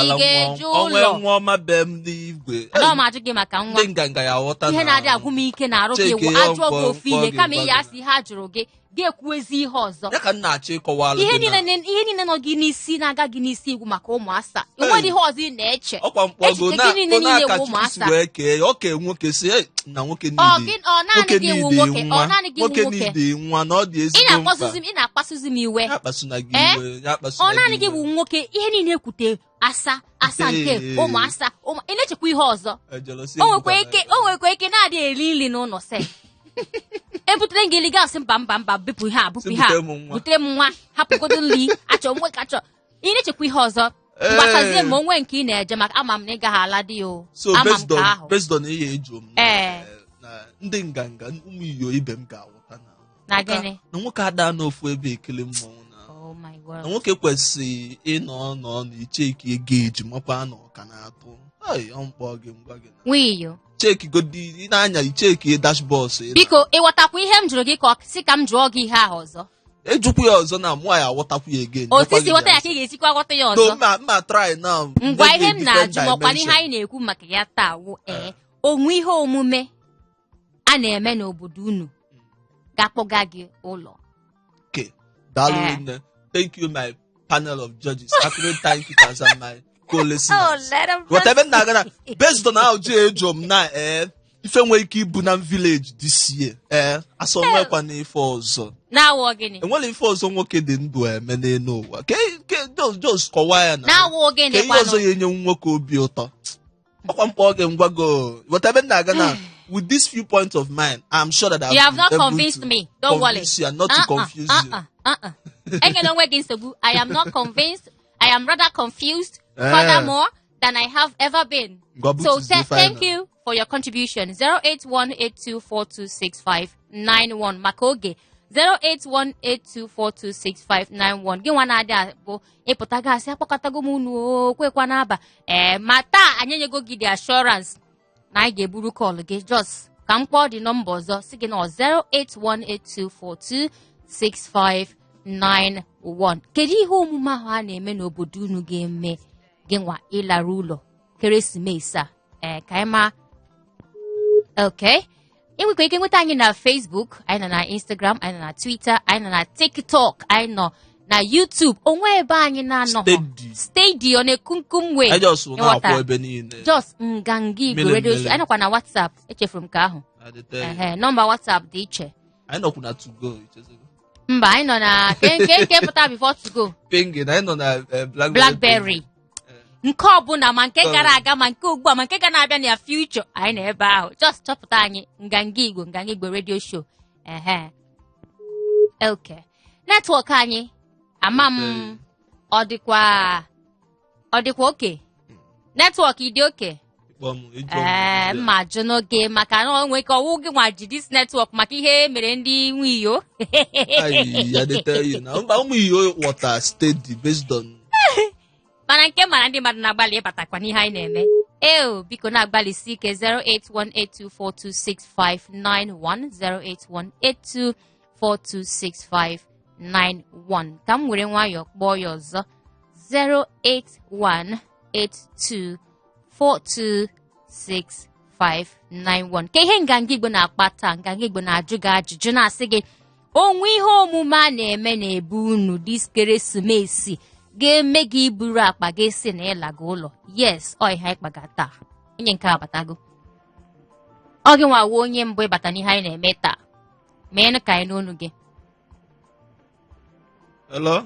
Ị ga-eje ụlọ? Nwa ọma be m n'igwe. Ana m ajụ gị maka nwa. Ndị nganga ya aghọta. Ihe na- na-adị agwụ m ike na arụ gị Cheke wụ ya ajụọ gị ofu ihe, mkpọ gị kama ị ya mkpọ asị ihe a jụrụ gị, gị ekwuezi ihe ọzọ. Ya ka m na-achọ ịkọwalụ Ihe gị niile na ihe niile nọ gị n'isi, na-aga gị n'isi igwu maka ụmụasa. Enweghị ihe ọzọ ị na-eche. Ọkwa mkpọgo Echiche na gị niile niile aka wụ Chukwu si ụmụasa. wee kee ya, ọ kee nwoke si, "Ei, na nwoke Ọ niile gị, ọ naanị nwoke gị wụ niile nwoke, ọ nwa naanị gị wụ nwoke nwoke. niile nwa na ọ dị Ị ezigbo mkpa." na-akpasuzi m, ị na-akpasuzi m iwe. Ya akpasuna gị Eh? iwe, ya akpasuna Ọ naanị gị iwe. wụ nwoke, ihe niile ekwute asa asa nke Ee. ụmụ asa ụmụ, ị na-echekwa ihe ọzọ. Ejelosi O nwekwa egbukwana ike ya. o nwekwa ike na-adị eri nri n'ụlọ sef. Ebutere gị nri, gasị mba mba mba, bupụ ihe a, bupụ Sị ihe a. butere m nwa. Butere m nwa, hapụgodo nri, achọ nwe ka achọ. Ị na-echekwa ihe ọzọ. Ee. Mgbasazie ma onwe nke ị na-eje, maka ama m na ị gaghị ala di ya o. So Ama m based ka on ahụ. based on ihe eju m na, Ee. na ndị nganga ụmụ iyo ibe m ga-aghọta na Na gịnị? Na nwoke ada n'ofu ebe ekele mmọnwụ na Oh my na word. nwoke kwesịrị ịnọ nọ na icheki ego eji makwa na ọka na-atụ. Ai, ọ mkpọ gị ngwa gị na Nwiyo. cheki godi ị na-anya icheki dashboard ị na- Biko, ịghọtakwa ihe m jụrụ gị, ka ọ sị ka m jụọ gị ihe ahụ ọzọ? Ejukwu ya ọzọ na mụ ya aghọtakwu ya again. Otu isi ghọta ya ka ị ga-esikwa ghọta ya No, ọzọ. mma try now. Ngwa, Nye ihe gị m na-ajụ, different makwa n'ihe dimension. anyị na-ekwu maka ya taa wụ, ee, onwe ihe omume a na-eme n'obodo unu ga-akpọga gị ụlọ? Okay. Daalụ Eh. nne. Thank you, my panel of judges. Accurate timekeepers and my co-listeners. Let 'em Ghọta ebe m na-aga na based on how ji ejo m na ee ife nwere ike ibu na village this year, ee, asọ nwekwa na ife ọzọ. Na-awụ gịnị? Enwere ife ọzọ nwoke dị ndụ eme n'elu ụwa ke just kọwaa ya na Na-awụ gịnị ke ihe kwanụ? ọzọ ya enye nwoke obi ụtọ. Ọkwa mkpọ gị ngwago. Ghọta ebe m na-aga na with these few points of mine, I'm sure that I've You have been not able convinced to me. Don't worry. convince you and not to Uh-uh, confuse you. uh-uh, uh-uh. Enyela onwe gị nsogbu. I am not convinced. I am rather confused Eh. furthermore than I have ever been. Ngwa, So Butuzie thank final. you for your contribution. 08182426591 maka oge, 08182426591. Gị nwa na-adị abụ ịpụta gasị akpọkọtago m unu o kwekwa n'aba ee, ma taa anyị enyego gị the assurance na anyị ga-eburu call gị. Just ka m kpọọ dị nọmba ọzọ, si gị na 08182426591. Kedu ihe omume ahụ a na-eme n'obodo unu ga-eme gị nwa ịlara ụlọ keresimesi a? Ee, ka anyị ma. Okay, ị nwekwa ike nweta anyị na Facebook, anyị nọ na Instagram, anyị nọ na Twitter, anyị nọ na TikTok, anyị nọ na YouTube. Onwe ebe anyị na-anọghọ. Steady. Steady ọ na-ekumkum wee. I just Ịghọta? na-akwụ ebe niile. Just Nganga Igbo Mele Radio mele. Show. Anyị nọkwa na WhatsApp, echefuru m ka ahụ. I dey tell you. Ehe, nọmba WhatsApp dị iche. Anyị nọkwu na 2go, ichezego. Mba, anyị nọ na nke pụta before 2go. Pingin, anyị nọ na Blackberry. Blackberry nke ọbụla, ma nke gara aga, ma nke ugbu a, ma nke ga na-abịa na future, anyị nọ ebe ahụ. Just chọpụta anyị, Nganga Igbo, Nganga Igbo Radio Show. Ehe, okay, network anyị ama m ọ dịkwa okay. Network ịdị okay? Kpọọ m, ịjụọ m, Ee, mma jụ n'oge maka na o nwee ka ọwụ gị nwa ji this network maka ihe mere ndị nwiyo. Ayi, I dey tell you na mba ụmụ iyo water steady based on Mana nke mara ndị mmadụ na-agbalị ịbatakwa n'ihe anyị na-eme eo, biko na-agbalịsi ike. 08182426591, 08182426591. Ka m were nwayọọ kpọọ ya ọzọ, 08182426591. Ka ihe Nganga Igbo na-akpa taa, Nganga Igbo na-ajụ gị ajụjụ, na-asị gị onwe ihe omume a na-eme na-ebu unu this keresimesi ga-eme gị iburu akpa gị si na ịlaga ụlọ? Yes, ọ ihe anyị kpaga taa. Onye nke abatago, ọ gị nwa wuo onye mbụ ịbata n'ihe anyị na-eme taa. Meenụ ka anyị n'onu gị. Hello?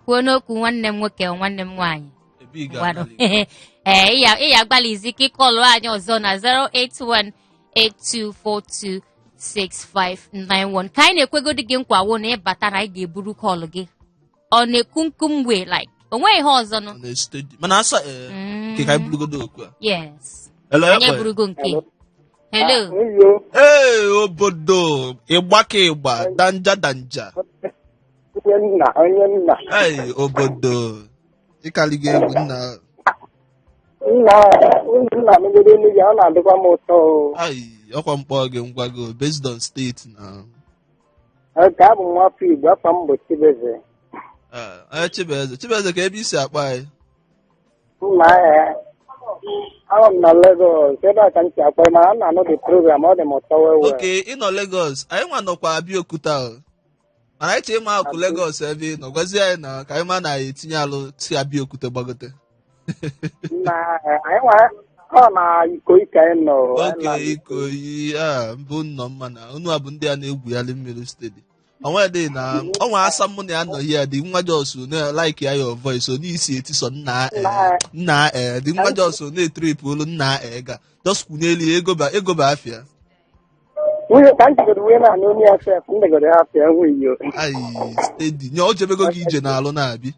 Kwuo n'okwu, nwanne m nwoke, nwanne m nwaanyị. Ebe ị Ngwanụ. ga-agbalị. Ee, ị ya agbalịzi ka ịkọlụ anyị ọzọ na 08182426591. Ka anyị na-ekwegodi gị nkwawo na ịbata na anyị ga-eburu call gị. Ọ na-ekwu nkum wee like o nweghị ihe ọzọ nụ. Ọ na-steady. Mana asa ee, nke ka anyị burugodo okwu a. Yes. Hello, Anyị ekwe. eburugo nke. Hello. Iyo. Ee, obodo ịgba ka ịgba, danja danja. Onye nna, onye nna. Ei, obodo ịkaligo egwu nna. Nna unu nna anụgodo olu gị, ọ na-adịkwa m ụtọ o. Ai, ọkwa mkpọ gị ngwago based on state na. Ka abụ m nwafọ Igbo, afọ m bụ Chibeze. Ah, Chibeze, Chibeze, ka ebe isi akpa anyị? Nna ya, anọ m na Lagos, ebe a ka m si akpọ, mana m na-anụ the program, ọ dị m ụtọ wee wee. Okay, ị nọ Lagos, anyị nwa nọkwa Abịaokuta o. Mana anyị chee ịma akụ Lagos ebe ị nọ, gwazie anyị na ka anyị ma na anyị etinye alụ si Abịaokuta gbagote. Nna ya, anyị nwa ọ na Ikoyi ka anyị nọ. Anyị Oke na Ikoyi a mbụ nnọ mma na unu a bụ ndị a na-egwugharị mmiri steady. Onwe dị na ọnwa asa mụ na ya nọ here dị nwa jos na like ya your voice o n'isi eti sọ nna ee nna ee dị nwa jos na-etrip olu nna ee ga just kwunye elu ego ba ego ba afịa. Nwunye ka m jigodo wee na-anụ onye ya sef, m degodo ya afịa nwunye. Ai, steady nye o jebego gị ije n'alụ na-abịa.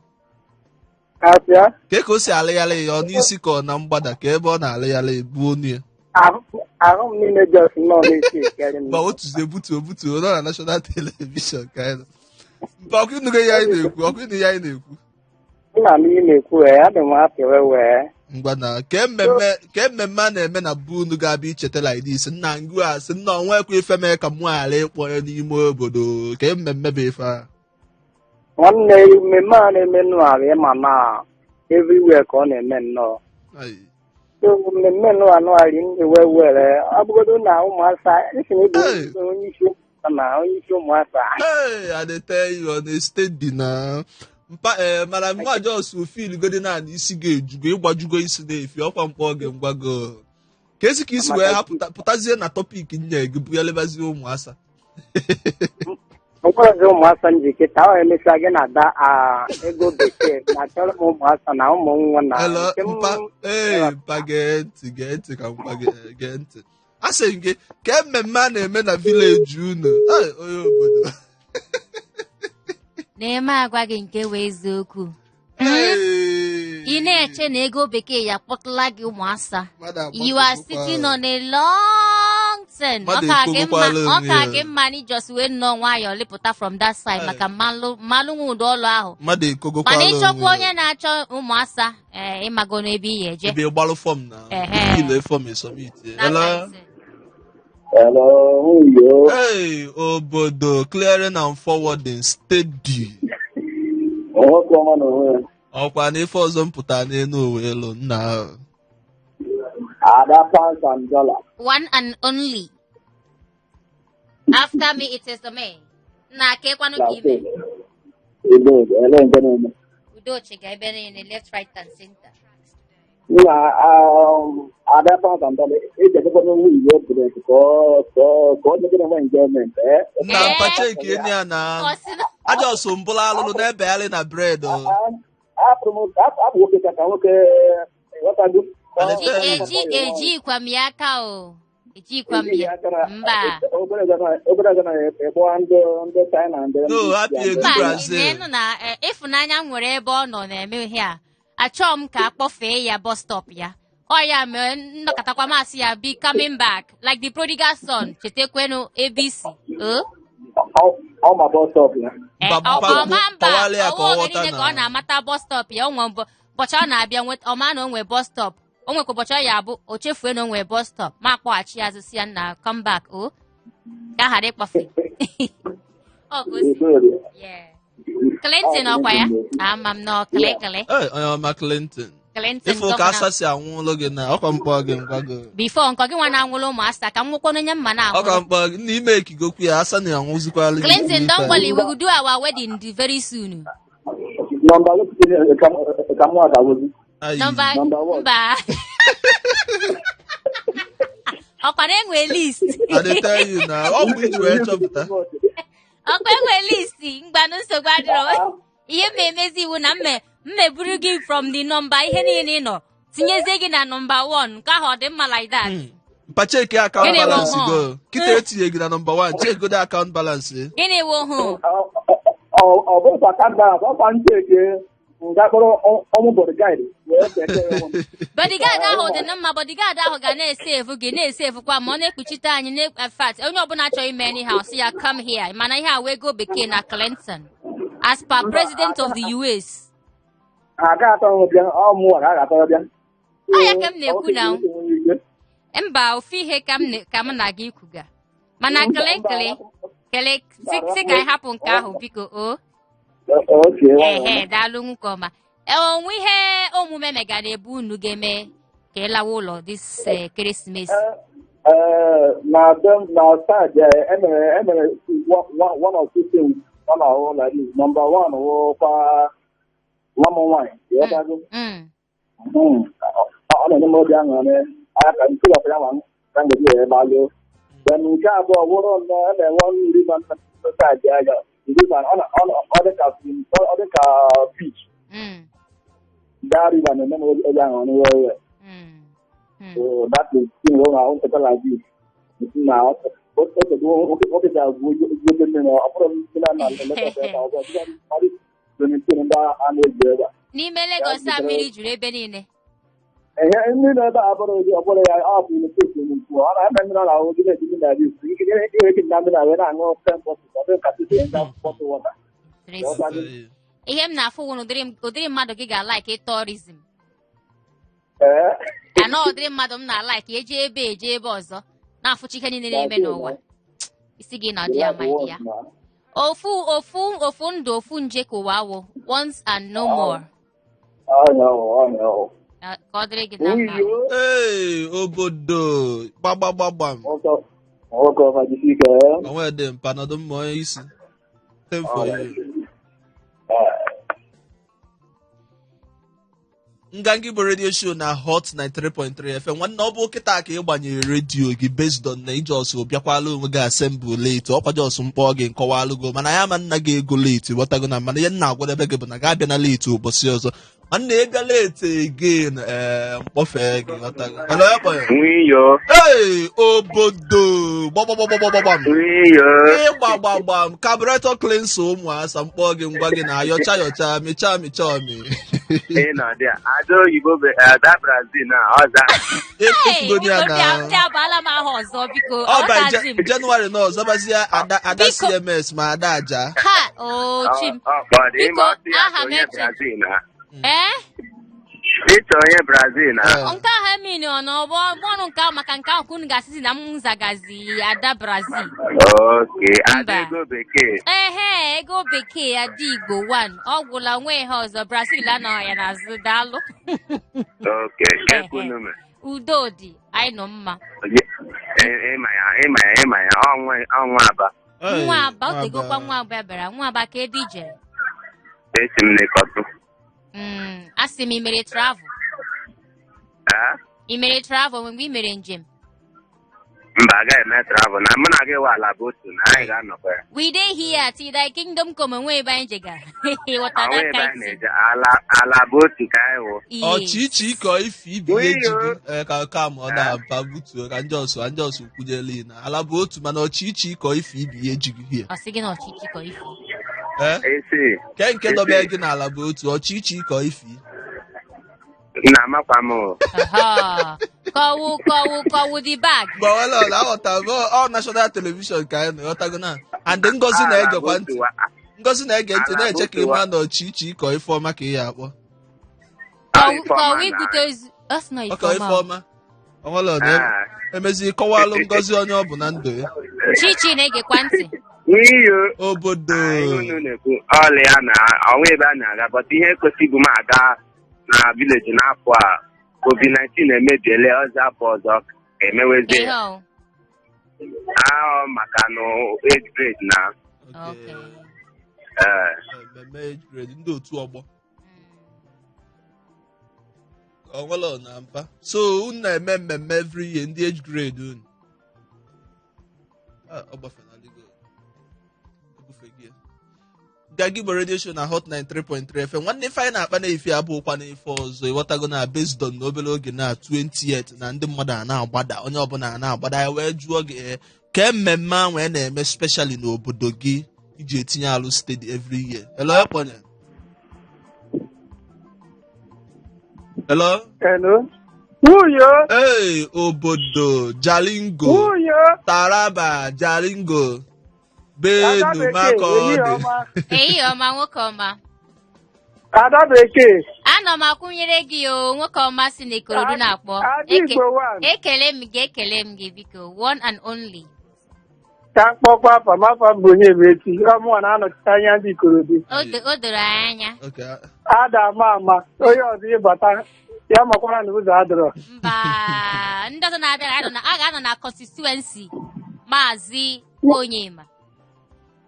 Afịa. Ka o si alịgharị ya ọ n'isi ka ọ na mgbada ka ebe ọ na-alịgharị bụ onu ya. Ahụ m niile just nọ na-esi ekeri m. Mba, otuzie butuo butuo nọ na national television ka anyị nọ. Mba, ọkụ ịnụgo ihe anyị na-ekwu, ọkụ ịnụ ihe anyị na-ekwu. Nna m ihe na-ekwu ee, adị m happy wee wee. Ngwa na ke mmemme ke mmemme a na-eme na be unu ga-abịa icheta like this, nna ngụ a sị nna onwekwa ife mee ka mụ ghara ịkpọ ya n'ime obodo, ke mmemme bụ ife a? Nwanne, mmemme a na-eme nnụgharị ịma na everywhere ka ọ na-eme nnọọ. Ai. So mmemme nnụgharị nụgharị ndị wee were ọ bụgodo na ụmụasa esi na ịbụ Hey. onye isi ụmụasa na onye isi ụmụasa. Hey, I dey tell you on a steady na mpa ee, mana mgbe just feel godi na isi ga-ejugo ịgbajugo isi na-efi ọkwa mkpọ gị ngwago ka esi ka isi wee hapụta pụtazie na topic nye gị bụ ya lebazie ụmụasa. Mkpọrọzi ụmụasa njikịta ọ emesịa gị na-ada ego bekee na achọrọ m ụmụasa na ụmụ nwa na Hello, nke m. Mpa ee, mpa, gee ntị, gee ntị ka mpa gị gee ntị. A sị m gị ka mmemme a na-eme na village unu. Ai, onye obodo. Na-eme agwa gị nke wee eziokwu. Hey. Ị na-eche na ego bekee ya kpọtụla gị ụmụasa. Mmadụ You are agbasogokwa. sitting on a long thing. Mmadụ Ọ ka gị mma ekwogokwala ọ onwe ka ya. gị mma na ijos wee nnọọ nwayọọ lịpụta from that side Hey. maka mmalụ mmalụ nwe ụdị ọlụ ahụ. Mmadụ ekogokwala Mana ịchọkwa onwe ya. onye na-achọ ụmụasa, ee, ịmago n'ebe ị ya eje. Ebe ịgbalụ form na Ehe. ile form ị submit. That Hello. kind thing. Hello, nwunye. Hey, obodo, clearing and forwarding steady. Nwoke ọma na onwe ya. Ọkwa na ife ọzọ m pụtara n'elu ụwa elu nna ahụ. Ada pounds and dollar. One and only. After me, it is the man. Na kekwanụ ka ime. Udo, ele nke na-eme. Udochi ga ebe niile, left, right and center. Nna, Ada pounds and dollar, eji edekwa n'onwe iwe break ka ọ nyegoro nwe enjoyment. Eh? Nna Eh. mpa, cheki enyi ya na Ọ sị na aja ọsọ mbụla alụlụ na-ebegharị na bread o. Apụrụ m apụ nwoke ka nwoke ghọtago. Eji ejikwa m ya aka o. Ejikwa m ya. Mba. Obere ego na ekpọ ndị China ndị No, happy ego Mba, Brazil. neenụ na ịfụnanya m nwere ebe ọ nọ na-eme ihe a. Achọọ m ka a kpọfee ya bus stop ya. Ọ ya mere nnọkọtakwa masị ya be coming back like the prodigal son, chetakwenụ ebe isi. O? Ọ ma bus stop ya. Eh, Mba, ọ mpa, ọ ma mba kọwalị ya ka ọwa ọ oge ghọta niile ka na ọ na-amata bus stop ya. O nwe ụbọchị ọ na-abịa nweta ọ ma na o nwee bus stop, o nwekwa ụbọchị ọ ya abụ o chefue na o nwee bus stop, ma akpọghachi ya azụ si ya nna come back o ka a ghara ịkpọfe ọ ka o si. Yeah. Clinton ọkwa ya ama m na ọ kịlịkịlị. Ee, onye ọma Clinton. Clinton Ife ụka gọvanọ. asa si anwụlụ gị na ọkwa mkpọ gị ngwago. Before nkọ gị nwa na-anwụrụ ụmụasa ka m nwụkwanụ onye mma Ọkwa na-anwụrụ. mkpọ gị na ime ekigokwu ya asa na-anwụzikwalụ gị. Clinton, don't ife. worry, we will do our wedding very soon. Number ka mụ adawozi. Ayi. Number Number one. Mba, ọkwa na enwe list. I dey tell you na ọ bụ iji wee chọpụta. Ọkwa enwe list. Mgbanụ, nsogbu adịrọ. Ihe m emezi iwu na mme mmeburu gị from the number ihe niile ị nọ tinyezie gị na number 1 nke ahụ ọ dị mma like that. Mpa, cheki account Gịnị bụ balance hụ? go. Kịta etinye gị na number 1, chegodo account balance. Gịnị wụ hụ? Ọ bụrụkwa ka balance ọkwa ndị eke nga kpọrọ ọmụ bodyguard wee keke ya onwe. Bodyguard ahụ dị na mma. Bodyguard ahụ ga na-esevu gị, na-esevukwa ma ọ na-ekpuchite anyị na fat onye ọbụla chọrọ ime anyhow sị ya come here, mana ihe a wee go bekee na Clinton as per president of the US. Ha ga-atọ m bịa, ọ mụnwa ka a ga-atọrọ bịa. Ọ ya ka m na-ekwu na mba, ofu ihe ka m na gị kwuga, mana kele kele kele, sị ka anyị hapụ nke ahụ, biko o. Ehe, daalụ nwoke ọma. Onwe ihe omume mega na ebe unu ga-eme ka ị lawa ụlọ this ekeresimesi? Na dem na side emere one or two things ọ na-ahụ like this. Number one wụkwa nwa m nwaanyị, ịghọtago? Ọ na-enye m obi aṅụrị anya ka nke ụlọ ya nwa ka m ga-eji wee gbalụ. Then nke abụọ wụrụ nnọọ a na-enwe river side anya, river ọ dị ka beach. That river na-eme m obi aṅụrị well well. So that is thing ọ na-ahụ nketa like this na nwoke ga-agwụ oke mmiri, ọ bụrụ mmiri a na-elekọta ebe a, ọ bụ swimming pool ndị a na-egwu ebe a. N'ime Lagos a mmiri juru ebe niile. Ehe, mmiri ebe a bụrụ ọ bụrụ ya, ọ bụ nnukwu swimming pool. Ọ na-eme mmiri, ọ na-ahụ gị na-eji mmiri na isi ike ike ike na mmiri wee na-aṅụ 10 bottles, ọ dịghị ka site ndị bottle water. Ihe m na-afụ wụ na ụdịrị mmadụ gị ga-alike tourism. Ana ụdịrị mmadụ m na-alike eje ebe eje ebe ọzọ na-afụcha ihe niile na-eme n'ụwa, isi gị na dị ya ma dị ya ofu ofu ofu ndụ ofu nje ka ụwa wụ once and no more. Ka ọ dịrị gị na mma. Ee, obodo gbagbagbam. Nwoke ọma, jisi ike. Onwe dị mpa nọdụ mma, onye isi. Same for you. Nganga Igbo Radio Show na Hot 93.3 FM. Nwanne, ọ bụ kịta ka ị gbanyere redio gị, based on na ị just bịakwala onwe gị assemble late, ọkwa just mkpọ gị nkọwalụgo, mana ya ma nna gị ego late, ghọtago? Na mana ihe nna agwadebe gị bụ na ga-abịa na late ụbọchị ọzọ. Nwanne, ị bịa late again, ee, mkpọfee gị, ghọtago? Hello, ya kpọrọ. Nwiyo. Hey, obodo gbagbagbagbagbam. Nwiyo. Ịgbagbam carburetor cleanser, ụmụasa mkpọ gị ngwa gị na yọcha yọcha, mịcha mịcha ọmị. Ị nọ dị a. Ada oyibo bụ ada Brazil na ọza. Hey, Efugodi ya biko na bịa bịa baala m aha ọzọ, biko. ọ ba Aghọtazi m. Jenụwarị na ọzọbazie ada ada Biko. CMS ma ada aja. Ha o chi m. Ọ kpọrọ Biko, ịma ọsị ya aha m onye eche. Brazil na. Ee. Ịchọ onye Brazil na. Ee. Nke ahụ emini ọ na ọgbọ ọnụ nke ahụ, maka nke ahụ ka unu ga-asịzi na m zagazi ada Brazil. Okay, ada Mba. ego bekee. Ehe, ego bekee, ada Igbo 1, ọ gwụla, nwe ihe ọzọ. Brazil anọghị ya n'azụ, daalụ. Okay, kekunu me. Udo dị, anyị nọ mma. Ịma ya, ịma ya, ịma ya, ọnwa ọnwa Aba. Hey, Nwa Aba, o tegokwa. Aba. Nwa Aba bịara, nwa Aba, ka ebe i jere? Esi m n'Ịkọtụ. Asị m, i mere travel? Ah? I mere travel mgbe i mere njem? Mba, agaghị eme travel na mụ na gị wa ala bụ otu na anyị ga-anọkwa ya. We dey here till thy kingdom come, onwe ebe anyị jegara, ghọta? Onwe That ebe kind anyị thing. na-eje, ala ala bụ otu ka anyị wụ. Yes. Ọchịchị ịkọ ife ibi Wiyo. eji gị ee, ka ma ọ na-aba butuo ka ndị ọsụ ndị ọsụ kwunyelu na ala bụ otu, mana ọchịchị ịkọ ife ibi ya ejighị hie. Ọ sị gị na ọchịchị kọ ife. Ee. Esi. Ke nke dobe gị n'ala bụ otu, ọchịchị ịkọ ife. Nna amakwa m o. Aha. Kọwụ kọwụ kọwụ the bag. Gbawala ọla aghọta m, ọ national television ka anyị nọ, ghọtago na and Ngozi Ala bụ na-egekwa otu ntị. Ngozi na-ege ntị Ala na-eche ka bụ otu. ịma na ọchịchị ịkọ ife ọma ka ị ya akpọ. Kọwụ Ifeọma kọwụ na- igute ozu. Ọ sị na ọkọ ife Ifeọma. ọma onwere ọ na Ah. emezi kọwalụ Ngozi onye ọ bụ na ndụ ya. Chichi na-egekwa ntị. N'iyo Obodo. Ihe unu na-ekwu ọlị ya na ọnwa ebe a na-aga, but ihe kwesịrị m aga na village n'afọ a, COVID-19 emebiele ọzọ, afọ ọzọ ka emewezie Ihe ya. ọ. Ahụ maka nụ age grade na Okay. Okay. ee. Mmemme age grade, ndị otu ọgbọ onwere na mpa, so unu na-eme mmemme every year, ndị age grade unu. Ah, ọ gbafenaligo, ebufego ya. Nganga Igbo Radio Show na Hot 93.3 FM. Nwanne, ife anyị na-akpa na-efe abụkwa n'ife ọzọ, ịghọtago? Na based on na obere oge na 28 na ndị mmadụ a na-agbada, onye ọbụla a na-agbada ya, wee jụọ gị, ee, kee mmemme ahụ a na-eme specially n'obodo gị iji etinye alụ steady every year? Hello, ekponye, hello. Hello. Wuyo. Hey, obodo Jalingo. Wuyo. Taraba Jalingo Ada Benu. Bekee, Makọ ehihie dị ọma. Ehihie ọma, nwoke ọma. Ada Bekee. Ana Ana m akwụnyere gị o, nwoke ọma si na Ikorodu na-akpọ. Ada Igbo one. Ekele m gị, ekele m gị biko, one and only. Ka m kpọkwa afa m, afa m bụ Onyemaechi. Ọ mụnwa na-anọchite anya ndị Ikorodu. O doro anyị anya. Okay. Ada ama ama, onye ọzọ ịbata ya makwara na ụzọ adịrọ. Mba, ndị ọzọ na-abịa a ga-anọ na constituency Maazị Onyema.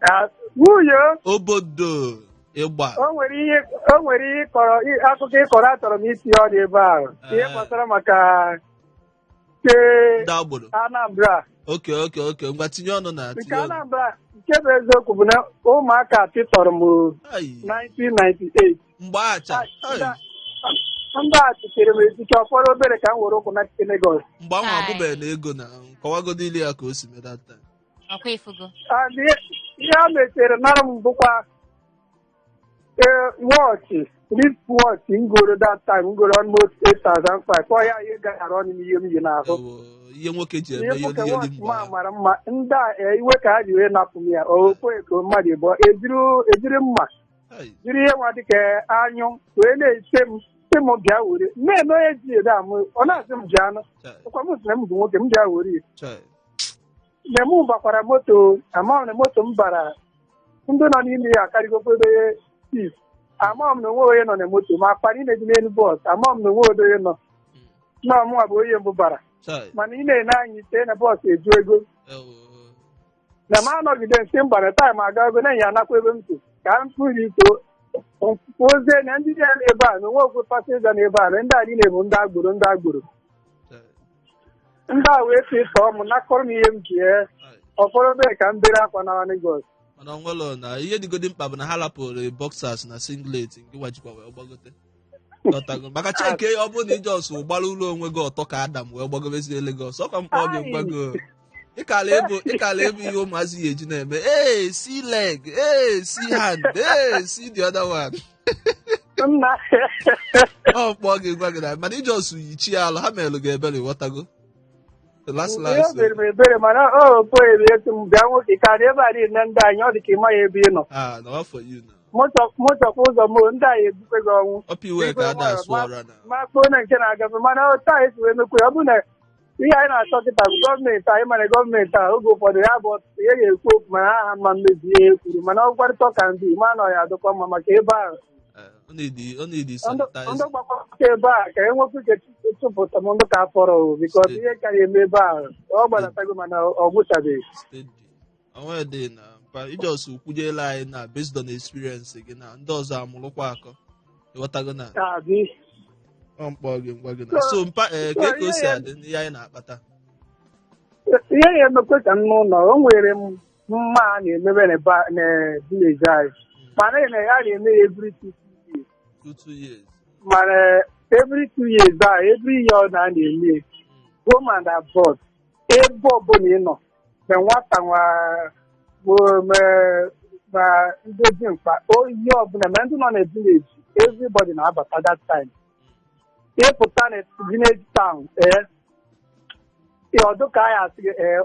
Ah, Nwunye Obodo ịgba. O nwere ihe ịkọrọ, akụkọ ịkọrọ achọrọ m itinye ọnụ ebe ahụ. Ihe gbasara maka nke Ndị agboro. Anambra. Okay, ngwa, tinye ọnụ na Nke tinye ọnụ. Anambra, nke bụ eziokwu bụ na ụmụaka pịtọrọ m Ai, 1998. Mgbe acha. Ai, Ndị a chitere m echiche ọfọrọ obere ka m were ụkwụ na Lagos. Mgbe ahụ Ai. abụbeghị na ego na kọwagodo ili ya ka o si mee that time. Ọkwa ifugo. And ihe a mechere nara m bụkwa ee watch, wrist watch ngoro that time, ngoro almost 8,500. Ọ ya ihe gara ọnụ n'ihe m yi n'ahụ. Ewo, ihe nwoke ji eme Ihe ihe nwoke yoli watch mgbe ma ahụ. mara mma, ndị a iwe ka ha ji wee napụ m ya. O kwe ka mmadụ ịbụọ ejiri mma Ai, jiri ihe nwa dịka anyụ wee na-ese m, sị m bịa were na-eme onye ji ede amụ. Ọ na-asị m ji anụ chai, ọkwa m sị na m bụ nwoke, m bịa were ya. Chai. Mgbe m bakwara moto, amaghị m na moto m bara, ndị nọ n'ime ya akarịgokwa ebe six. Amaghị m na onwe onye nọ na moto ma akpa niile dị n'elu bus. Amaghị m na onwe onye nọ na ọmụnwa bụ onye mbụ bara. Chai. Mana ị na-ene anyị tee na bus eju ego. Ewo. Na m anọgide nsị mba na time aga ego na-enye anakwa ebe m si ka m pụrụ ito ozie na ndị dị ebe a na onwe okwe passenger na ebe a na ndị a niile bụ ndị agboro, ndị agboro. Chai. Ndị a wee sị tọọ m, nakọrọ m ihe m ji ee Ai. ọfọrọ obere ka m bere akwa na Lagos. Mana onwelo na ihe dịgodi mkpa bụ na ha lapụrụ boxers na singlet nke gwajikwa wee gbagote. Ghọtago? Maka cheke, ọ bụrụ na ị just gbara ụlọ onwe gị ọtọ ka Adam wee gbagobezie Lagos, ọkwa mkpọ gị mgbago ịkala ebe ihe ụmụazị ya eji na-eme, ee, see leg, ee, see hand, ee, see the other one. Nna. Ọ mkpọ gị gwa gị na mana ị just yichi alụ ha melụ gị ebere, ghọtago? The last Ihe last. o mere m ebere, mana ọ poere etu m bịa nwoke karịa ebe a niile ndị anyị, ọ dị ka ị maghị ebe ị nọ. Ah, na for you na Mụchọkwa ụzọ m, ndị anyị ebukwe gị ọnwụ. ọpụ iwe ka a da-asụ ọra na Ma kpọọ na nke na-agafe, mana otu anyị si wee mekwe, ọ bụ na ihe anyị na-achọ kịta bụ gọọmenti anyị. Mana gọọmenti a, oge ụfọdụ ya bụ ọtụtụ ihe ga-ekwu okwu, mana ha mma mmebi ihe e kwuru, mana ọ gwarịta ka ndị ma na ọ ya adịkwa mma maka ebe ahụ. Ọ na-edi Ndị sanitizer. gbakọta ebe a ka enwekwa ike chụpụta m ndị ka fọrọ, because ihe ka ya-eme ebe ahụ ọ gbadatago, mana ọ gwụchabeghị. Steady, onwe dị na mpa ị just kwunyela anyị na based on experience gị na ndị ọzọ amụrụkwa akọ, ịghọtago na Abi. ọ mkpọ gị ngwa gị na so mpa ee ka ka o si adị n'ihe anyị na-akpata. Ihe ya emekwe ka m n'ụlọ, o nwere m mma a na-emebe na village anyị, mana na ya na-eme ya every 2 years. 2 years. Mana every 2 years a, every year ọ na a na-eme ya, home and abroad, ebe ọbụla ị nọ, ma nwata nwa bụ ma ndị dị mkpa, ihe ọbụla, ma ndị nọ na village, everybody na-abata that time. Ịpụta na village town, ee, ọdụ ka anyị asị gị, ee,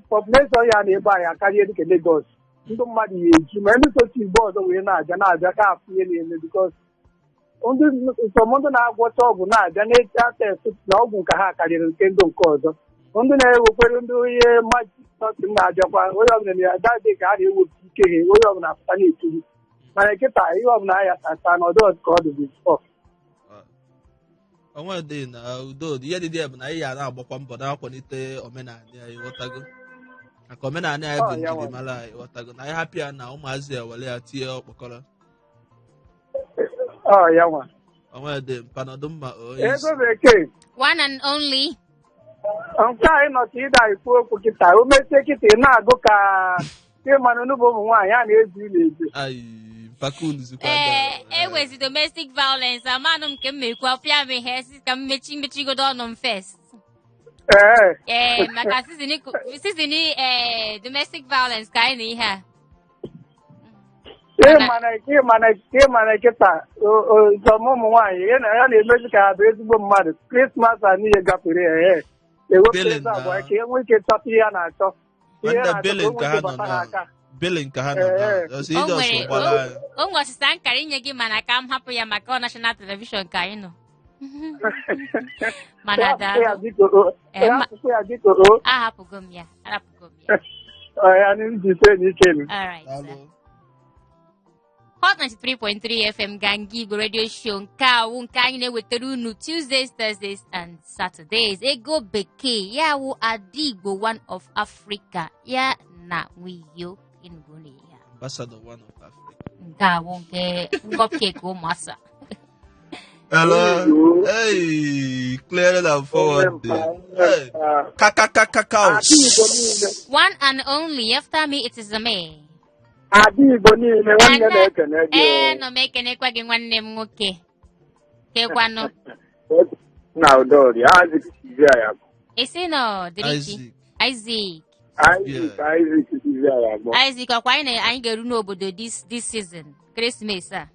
population ya na ebe anyị akarịa dịka Lagos. Ndị mmadụ ya eju, ma ndị sochi igbo ọzọ wee na-abịa na-abịa ka afụ ihe na-eme, because ndị nsọm ndị na-agwọcha ọgwụ na-abịa na-eche test na ọgwụ nke ha karịrị nke ndị nke ọzọ, ndị na-ewekwere ndị ihe magic something na-abịakwa. Onye ọbụla na-adadị ka a na-ewepụ ike ha, onye ọbụla apụta na-etiri. Mana kịta, ihe ọbụla aya tata na ọdụ ka ọ dị before. Onwe dị na udo dị. Ihe dị dị ya bụ na anyị ya na-agbakwa mbọ na-akwalite omenala anyị, ghọtago? Maka omenala anyị bụ Ọ, ya nwa. njirimara anyị, ghọtago? Na anyị hapụ ya na ụmụazị ewere ya tinye ọkpọkọrọ. Ọ ya nwa. Onwe dị mpanọdụ mma onye Ego isi. bekee. One and only. Nke anyị nọ ka ịda ikwu okwu kịta, o mesie kịta, ị na-agụ ka ịmanụ n'ụbụ ụmụ nwaanyị a na-ezu ụlọ ezu. Ayi, mpakulu zikwa. Ee, ewezi domestic violence, amanụ m nke m mekwu apịa m ihe si ka m mechi mechigodo ọnụ m first. Ee. Ee, maka season ee domestic violence ka anyị na ihe a. Ịmana kịta zọm ụmụ nwaanyị ya na ya na-emezi ka ha bụ ezigbo mmadụ. Krismas a niile gafere, ee, ewepụ Billing ego abụọ na- ka e nwee ike chọta ihe a na-achọ, ihe a Nwanne, na-achọ ka billing o nwee ka ha ike nọ bata na n'aka. Billing ka ha nọ na Ee. ọsọ O ije ọsọ nwere- gbara anyị. O nwere ọsịsa nkara inye gị, mana ka m hapụ ya maka ọ national television ka anyị nọ. Mana Ya daalụ. biko o. Eh, Ya akwụkwọ ya biko o. Ahapụgo m ya, arapụgo m ya. Ọ ya na njise n'ike m. All right, sir. Daalụ. Hot 93.3 FM Nganga Igbo Radio Show nke awụ nke anyị na-ewetara unu Tuesdays, Thursdays and Saturdays. Ego bekee ya wụ Adigbo one of Africa ya na Nwiyo Enugu na ya. Ambassador one of Africa. Nke awụ nke cupcake ụmụasa. Hello. Hey, clear and forward. Hey, kakakakaka. Ada Igbo niile, One and only after me it is a me. Ada Igbo niile, nwanne Ada- na-ekene gị. Ee, nọ m ekenekwa gị nwanne m nwoke. Kekwanụ. Na Udori, Isaac Sizia ya bụ. Isi nọ dịrị chi. Isaac. Isaac. Isaac, Isaac Sizia ya bụ. Isaac, ọkwa anyị anyị ga-eru n'obodo this season Christmas a.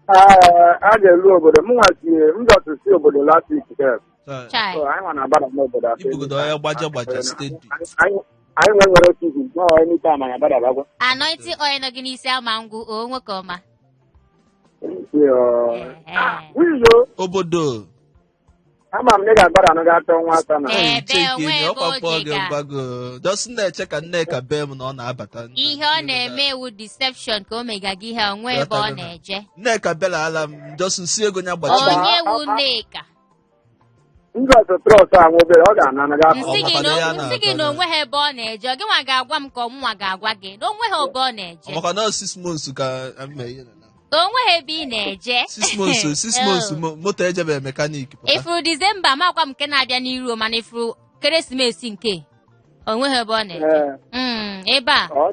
Ee, a ga-eru obodo m nwa si m dọtụ si obodo last week sef. Chai. Chai. So, anyị nwa na-agbada n'obodo afọ. Ibugodo onye gbaje gbaje steady. Anyị nwe nwere season nọ anytime anyị agbadabagwa. Anointing oil nọ gị n'isi ama ngwụ o nwoke ọma. Wiyo, Obodo. ama m na ị ga-agbada anụ ga-atọ nwa atọ na. Ee. Ebe Chike onwe ni ebe ọkwa o kpọọ ji gị ga. mgbago. Just na-eche ka Nneka bee m na ọ na-abata. Ihe ọ na-eme ewu deception ka o mega gị ihe onwe ebe ọ na-eje. Nneka bịara ala m just nsi ego ya gbachi. Onye wu Nneka. Njọsụ trọs ahụ obere ọ ga-ana anụ ga-atọ. Nsị gị Ọ na makwa na ya nsị gị na na-akọ onwe ha ebe ọ na-eje. Ọ gị nwa ga-agwa m ka ọ mụnwa ga-agwa gị na onwe ha ebe ọ na-eje. Ọmakwa na 6 months ka mme ihe na. Onwe ha ebe ị na-eje. 6 months, 6 months Oh. moto ejebe mechanic pụta. Ifuru Disemba makwa m nke na-abịa n'iru, mana ifuru ekeresimesi nke onweghị ebe ọ na-eje. Ee. Ebe a Ọ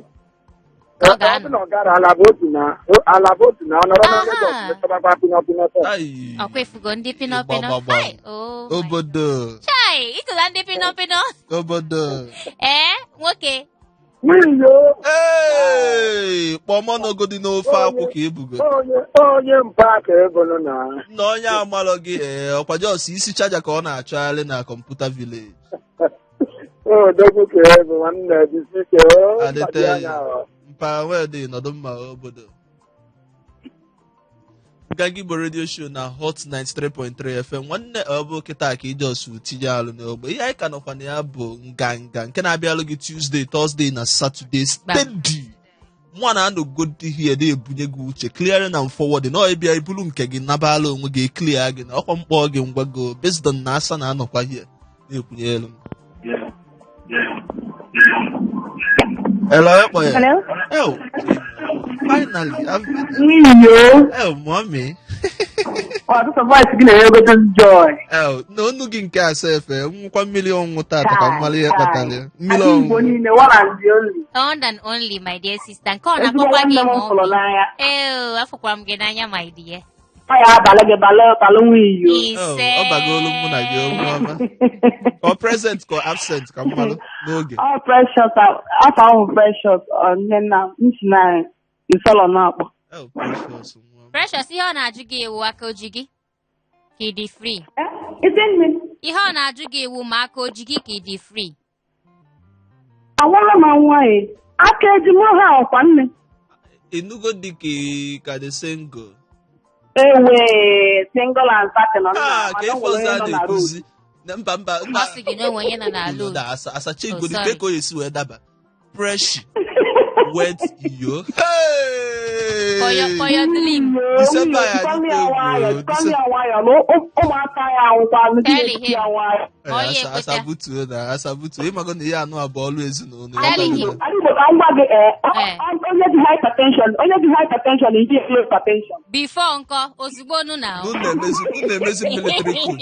Ka ọ ọ ga-anọ. bụ na ọ gara alaba otu na alaba otu na ọ nọrọ na Aha. Lagos metọbakwa pịnọ pịnọ taa. Ai. Ọkwa ifugo ndị pịnọ pịnọ. Ịgbagbagba. Hai, oh my. Obodo. Chai, ịtụla ndị pịnọ pịnọ. Obodo. Ee, nwoke. Wiyo, Ee, kpọmọ n'ogodi n'ofe akwụ ka ebugo. onye mpa ka ebolo na. Na onye amalọ gị, ee, ọkwa jos isi chaja ka ọ na-achọgharị na computer village. Odogwu ka ebu nwanne jisi ike o. Adịte. Mkpadi anya ọ. Mpa wedị nọdụ mma obodo. Nganga Igbo Radio Show na Hot 93.3 FM. Nwanne, ọ bụ kịta ka ijos tinye alụ n'ogbe. Ihe anyị ka nọkwa na ya bụ nganga nke na-abịalụ gị Tuesday, Thursday na Saturday steady. Mụ na anọgodi here na-ebunye gị uche, clearing and forwarding. Ọ ịbịa ibulu nke gị nabala onwe gị, clear gị na ọkwa mkpọ gị ngwago based on na asa na-anọkwa here na-ekwunye elu m. Hello, ekpo ya. Hello? Oh, finally. I've Nwiyo. Oh, mommy. Ọtụtụ voice gị na-enyegote joy. Oh, na onu gị nke asa efe, nwụkwa mmiri ọṅụṅụ tata ka mmalụ ihe kpatara ya. Mmiri Ada Igbo ọṅụṅụ. niile, one and the only. One and only, my dear sister. Nke ọ Ezigbo na-akpọkwa gị nwanne m ma fụrụ n'anya. Ee, afụkwara m gị n'anya, my dear. Ọ ya abalị gị balụ balụ nwiyo. Oh, Ise. ọ bagolu mụ na gị okwu ọma. Ka ọ present ka ọ absent ka mmalụ n'oge. Ọ Precious, afọ ahụ Precious, ọ nne nna m si na isọlọ na-akpọ. Oh, Precious nwa m. Precious, ihe ọ na-ajụ gị ewu aka oji gị ka ị dị free. Isi nne, Ihe ọ na-ajụ gị ewu ma aka oji gị ka ị dị free. Awara m nwaanyị, aka eji m ha ọkwa nne. Ịnụgo dị ka ị ka dị single. Ewe, single and certain ọ nọ Ah, na ka ife mana o ọzọ nwere a onye nọ na road. na-ekwuzi. Na mba mba mba. Ọ sị gị na onwe onye nọ na load. Na asa asacha Oh, igodi sorry. ka o esi wee daba. Fresh wet iyo. Hey! For your dream. December ya Jikọlị ya adịkwa nwayọ, egwu. jikọlị ya nwayọ, na ụmụaka ya anwụkwa, ndị Tell na-eti ya him. nwayọ. Ee, Onye asa ekweta. asabutuo na asabutuo ịmago na ihe anụ abụọ ọlụ ezinụlọ. Tell ịghọtago him. na? Adịgbo ka m gwa gị, ee, Eh. onye dị hypertension, onye dị hypertension, ihe elo hypertension. Before nkọ, ozugbo nụ na. Unu na-emezi military coup.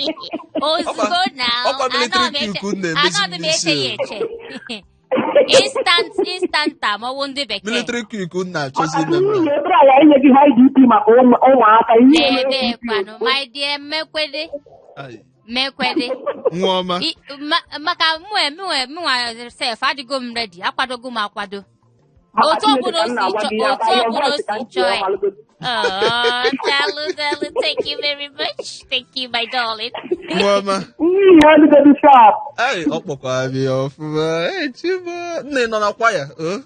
Ozugbo na. Ọkwa military coup ka unu na-emezi Anọdụ m eche n'isi ya o. eche. Instant instant ma ọwụ ndị bekee. Military coup ka unu na-achọzi Maka ime m n'ihi na. ebere ya inye gị high BP maka ụmụaka ihe elo Ebe BP. kwanụ, my dear, mmekwede Ai, mekwede. Nwa ọma. Maka mụnwe sef adịgo m ready, akwadogo m akwado. Maka Otu ọbụla Chineke ka o m si na-agwa chọọ gị ya, otu by your ọbụla o voice ka si m si chọọ ya. malụgodu. Oh, daalụ, daalụ, thank you very much. Thank you, my darling. Nwa ọma. N'ihi olugodi sharp. Ai, ọ kpọkwara m ya ọfụma. Ei, Chibo. Nne ị nọ na kwaya? Oh?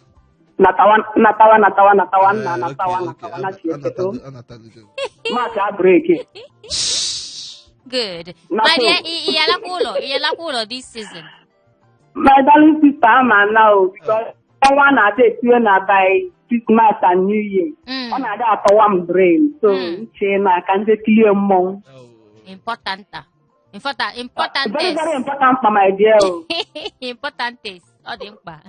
Natawa, natawa, natawa, natawa, nna, Eh, natawa, okay, natawa, okay. na chiete o. Anatalugo. March a break. Good. Na My so. dear, ị alakwa ụlọ, ị alakwa ụlọ this season? My darling sister, ama na o, because ọnwa na-adị etinye na by Christmas and New Year. Ọ na-adị atọwa m brain. So, uche na ka ndị kilie mmọnwụ. Importanta. Important, important. Very, very important for my dear o. Importantes. Ọ dị mkpa.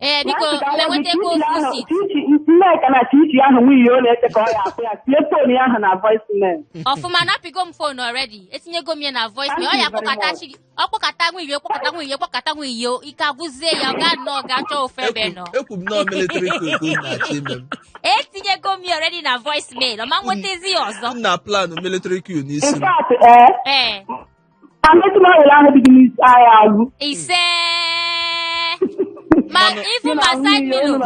Ee, biko, Na-asị ka mgbe nwa gị nwetakwa Chichi ofu ahụ- seat. Chichi- Nneka na Chichi ahụ nwunye ọ na-eche ka ọ ya akpụ ya tie phone ahụ na voice mail. Ọfụma, napịgo m phone already, etinyego m ya na voice mail. Ọ ya Thank you very kpọkọta much. chi gị, ọ kpọkọta nwa iyo, kpọkọta nwa iyo, kpọkọta nwa iyo, ike agwụzie ya, ọ gaa nnọọ gaa chọọ ofu ebe nọ. Ekwu m nọọ military coup na-achọ ime m. Etinyego m ya already na voice mail, ọ ma nwetazi ya ọzọ. M na plan military coup n'isi In m. fact, ee, ametụ m awere ahụ dị gị n'isi agha agwụ. Ise, ma ifu ma side mirror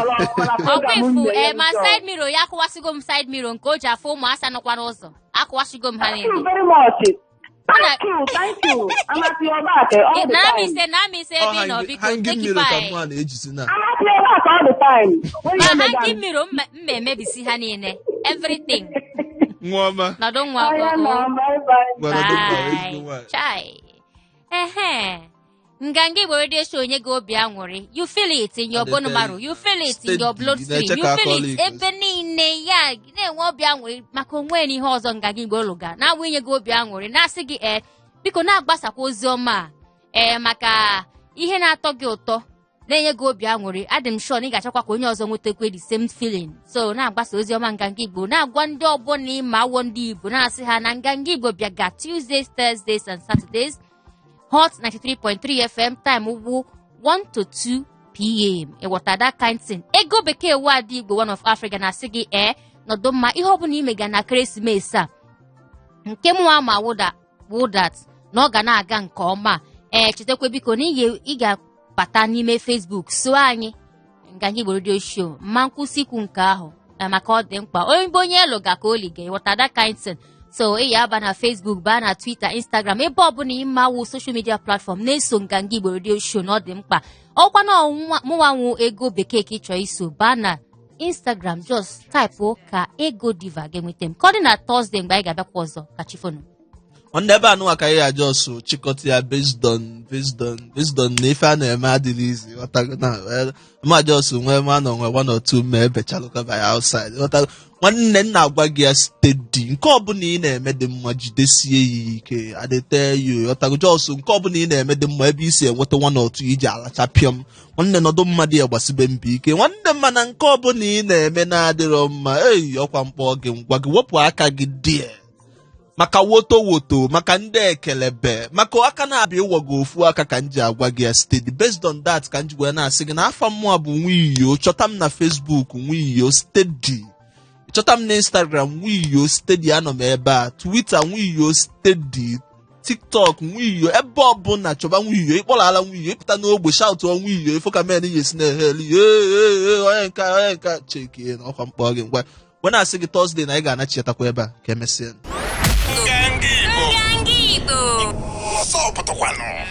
ọkwa ifu, ee, ma side mirror ya, akụwasịgo m side mirror nke o ji afụ ụmụasa nọkwa n'ụzọ, akụwasịgo m ha Thank you niile. very much. Thank you, thank you. I'm at your back all the Na time. ise na ama ise ebe ị nọ, biko. Hanging mirror ka Tekify. mụ a na-ejizi na. I'm at your back all the time. When Ma you hanging mirror mma emebisi ha niile, everything. Nwa ọma. Nọdụ nwa. Bye, o, o. bye bye. Gwara dọkịta ezigbo Bye. nwaanyị. Chai. Ehe. Nganga Igbo Radio Show nye gị obi aṅụrị. You feel it in your I dey bone tell marrow. you. You feel it in Steady. your bloodstream. Na-eche You ka feel it akọọla iko. ebe niile ya na-enwe obi aṅụrị maka onwe na ihe ọzọ Nganga Igbo lụga na-awụ inye gị obi aṅụrị, na-asị gị, ee, biko, na-agbasakwa ozi ọma a, ee, maka ihe na-atọ gị ụtọ, na-enye gị obi aṅụrị. Adị m sure na ị ga-achọkwa ka onye ọzọ nwetakwa the same feeling, so na-agbasa ozi ọma Nganga Igbo, na-agwa ndị ọgbọ na ịma awọ ndị Igbo, na-asị ha na Nganga Igbo bịaga Tuesdays, Thursdays and Saturdays, Hot 93.3 FM, time ugwu 1 to 2 p.m. Ịghọta that kind thing? Ego bekee wadị Igbo, one of Africa, na-asị gị, ee, nọdụ mma. Ihe ọbụla imega na ekeresimesi a, nke mụnwa ma wụda wụdat na ọ ga na-aga nke ọma. Ee, chetakwa biko na ị ga-abata n'ime Facebook so anyị, Nganga Igbo Radio Show, ma nkwụsị ikwu nke ahụ, maka ọ dị mkpa onye bụ onye elu ga ka oli ga. Ịghọta that kind thing? So ị ya aba na Facebook, baa na Twitter, Instagram, ebe ọbụla ịma wụ social media platform, na-eso Nganga Igbo Radio Show na ọ dị mkpa. Ọkwa na ọnwụnwa mụnwa nwụ ego bekee ka ị chọọ iso, baa na Instagram, just type ka Ego Diva ga-enweta m. Ka ọ dị na Thursday mgbe anyị ga-abịakwa ọzọ. Ka chifonu. Nwanne, ebe anụnwa ka anyị ajọsụ chịkọta ya based on na ife a na-eme adịghị izi. Ghọtago na ma just nwee ma nọ nwee one or two ma ebechalụka by outside. Ghọtago nwanne m? Na-agwa gị ya steady, nke ọbụla ị na-eme dị mma, jidesie ya ike. I dey tell you. Ghọtago? Just nke ọbụla ị na-eme dị mma, ebe isi enweta one or two iji alacha pịọm, nwanne, nọdụ mmadụ ya gbasibe mbọ ike, nwanne. Mana nke ọbụla ị na-eme na-adịrọ mma, eyi, ọkwa mkpọ gị ngwa gị wepụ aka gị die, maka woto woto, maka ndị ekelebe, maka aka na-abịa ịwọ gị ofu aka ka m ji agwa gị ya steady. Based on that ka m ji wee na-asị gị na afa mmụọ bụ Nwiyo. Chọta m na Facebook, Nwiyo steady. Chọta m na Instagram, Nwiyo steady. Anọ m ebe a, Twitter, Nwiyo steady, TikTok, Nwiyo, ebe ọbụla chọba Nwiyo. Ịkpọrọ ala Nwiyo, ịpụta n'ogbe, shout Nwiyo, ifo ka men yi esi na-eheli ee, onye nka, onye nka chekie na ọkwa mkpọ gị ngwa wee na-asị gị Thursday na anyị ga-anachiatakwa ebe a. Ka emesịa. Nganga Igbo. Nganga Igbo. Ọsọ pụtakwanụ.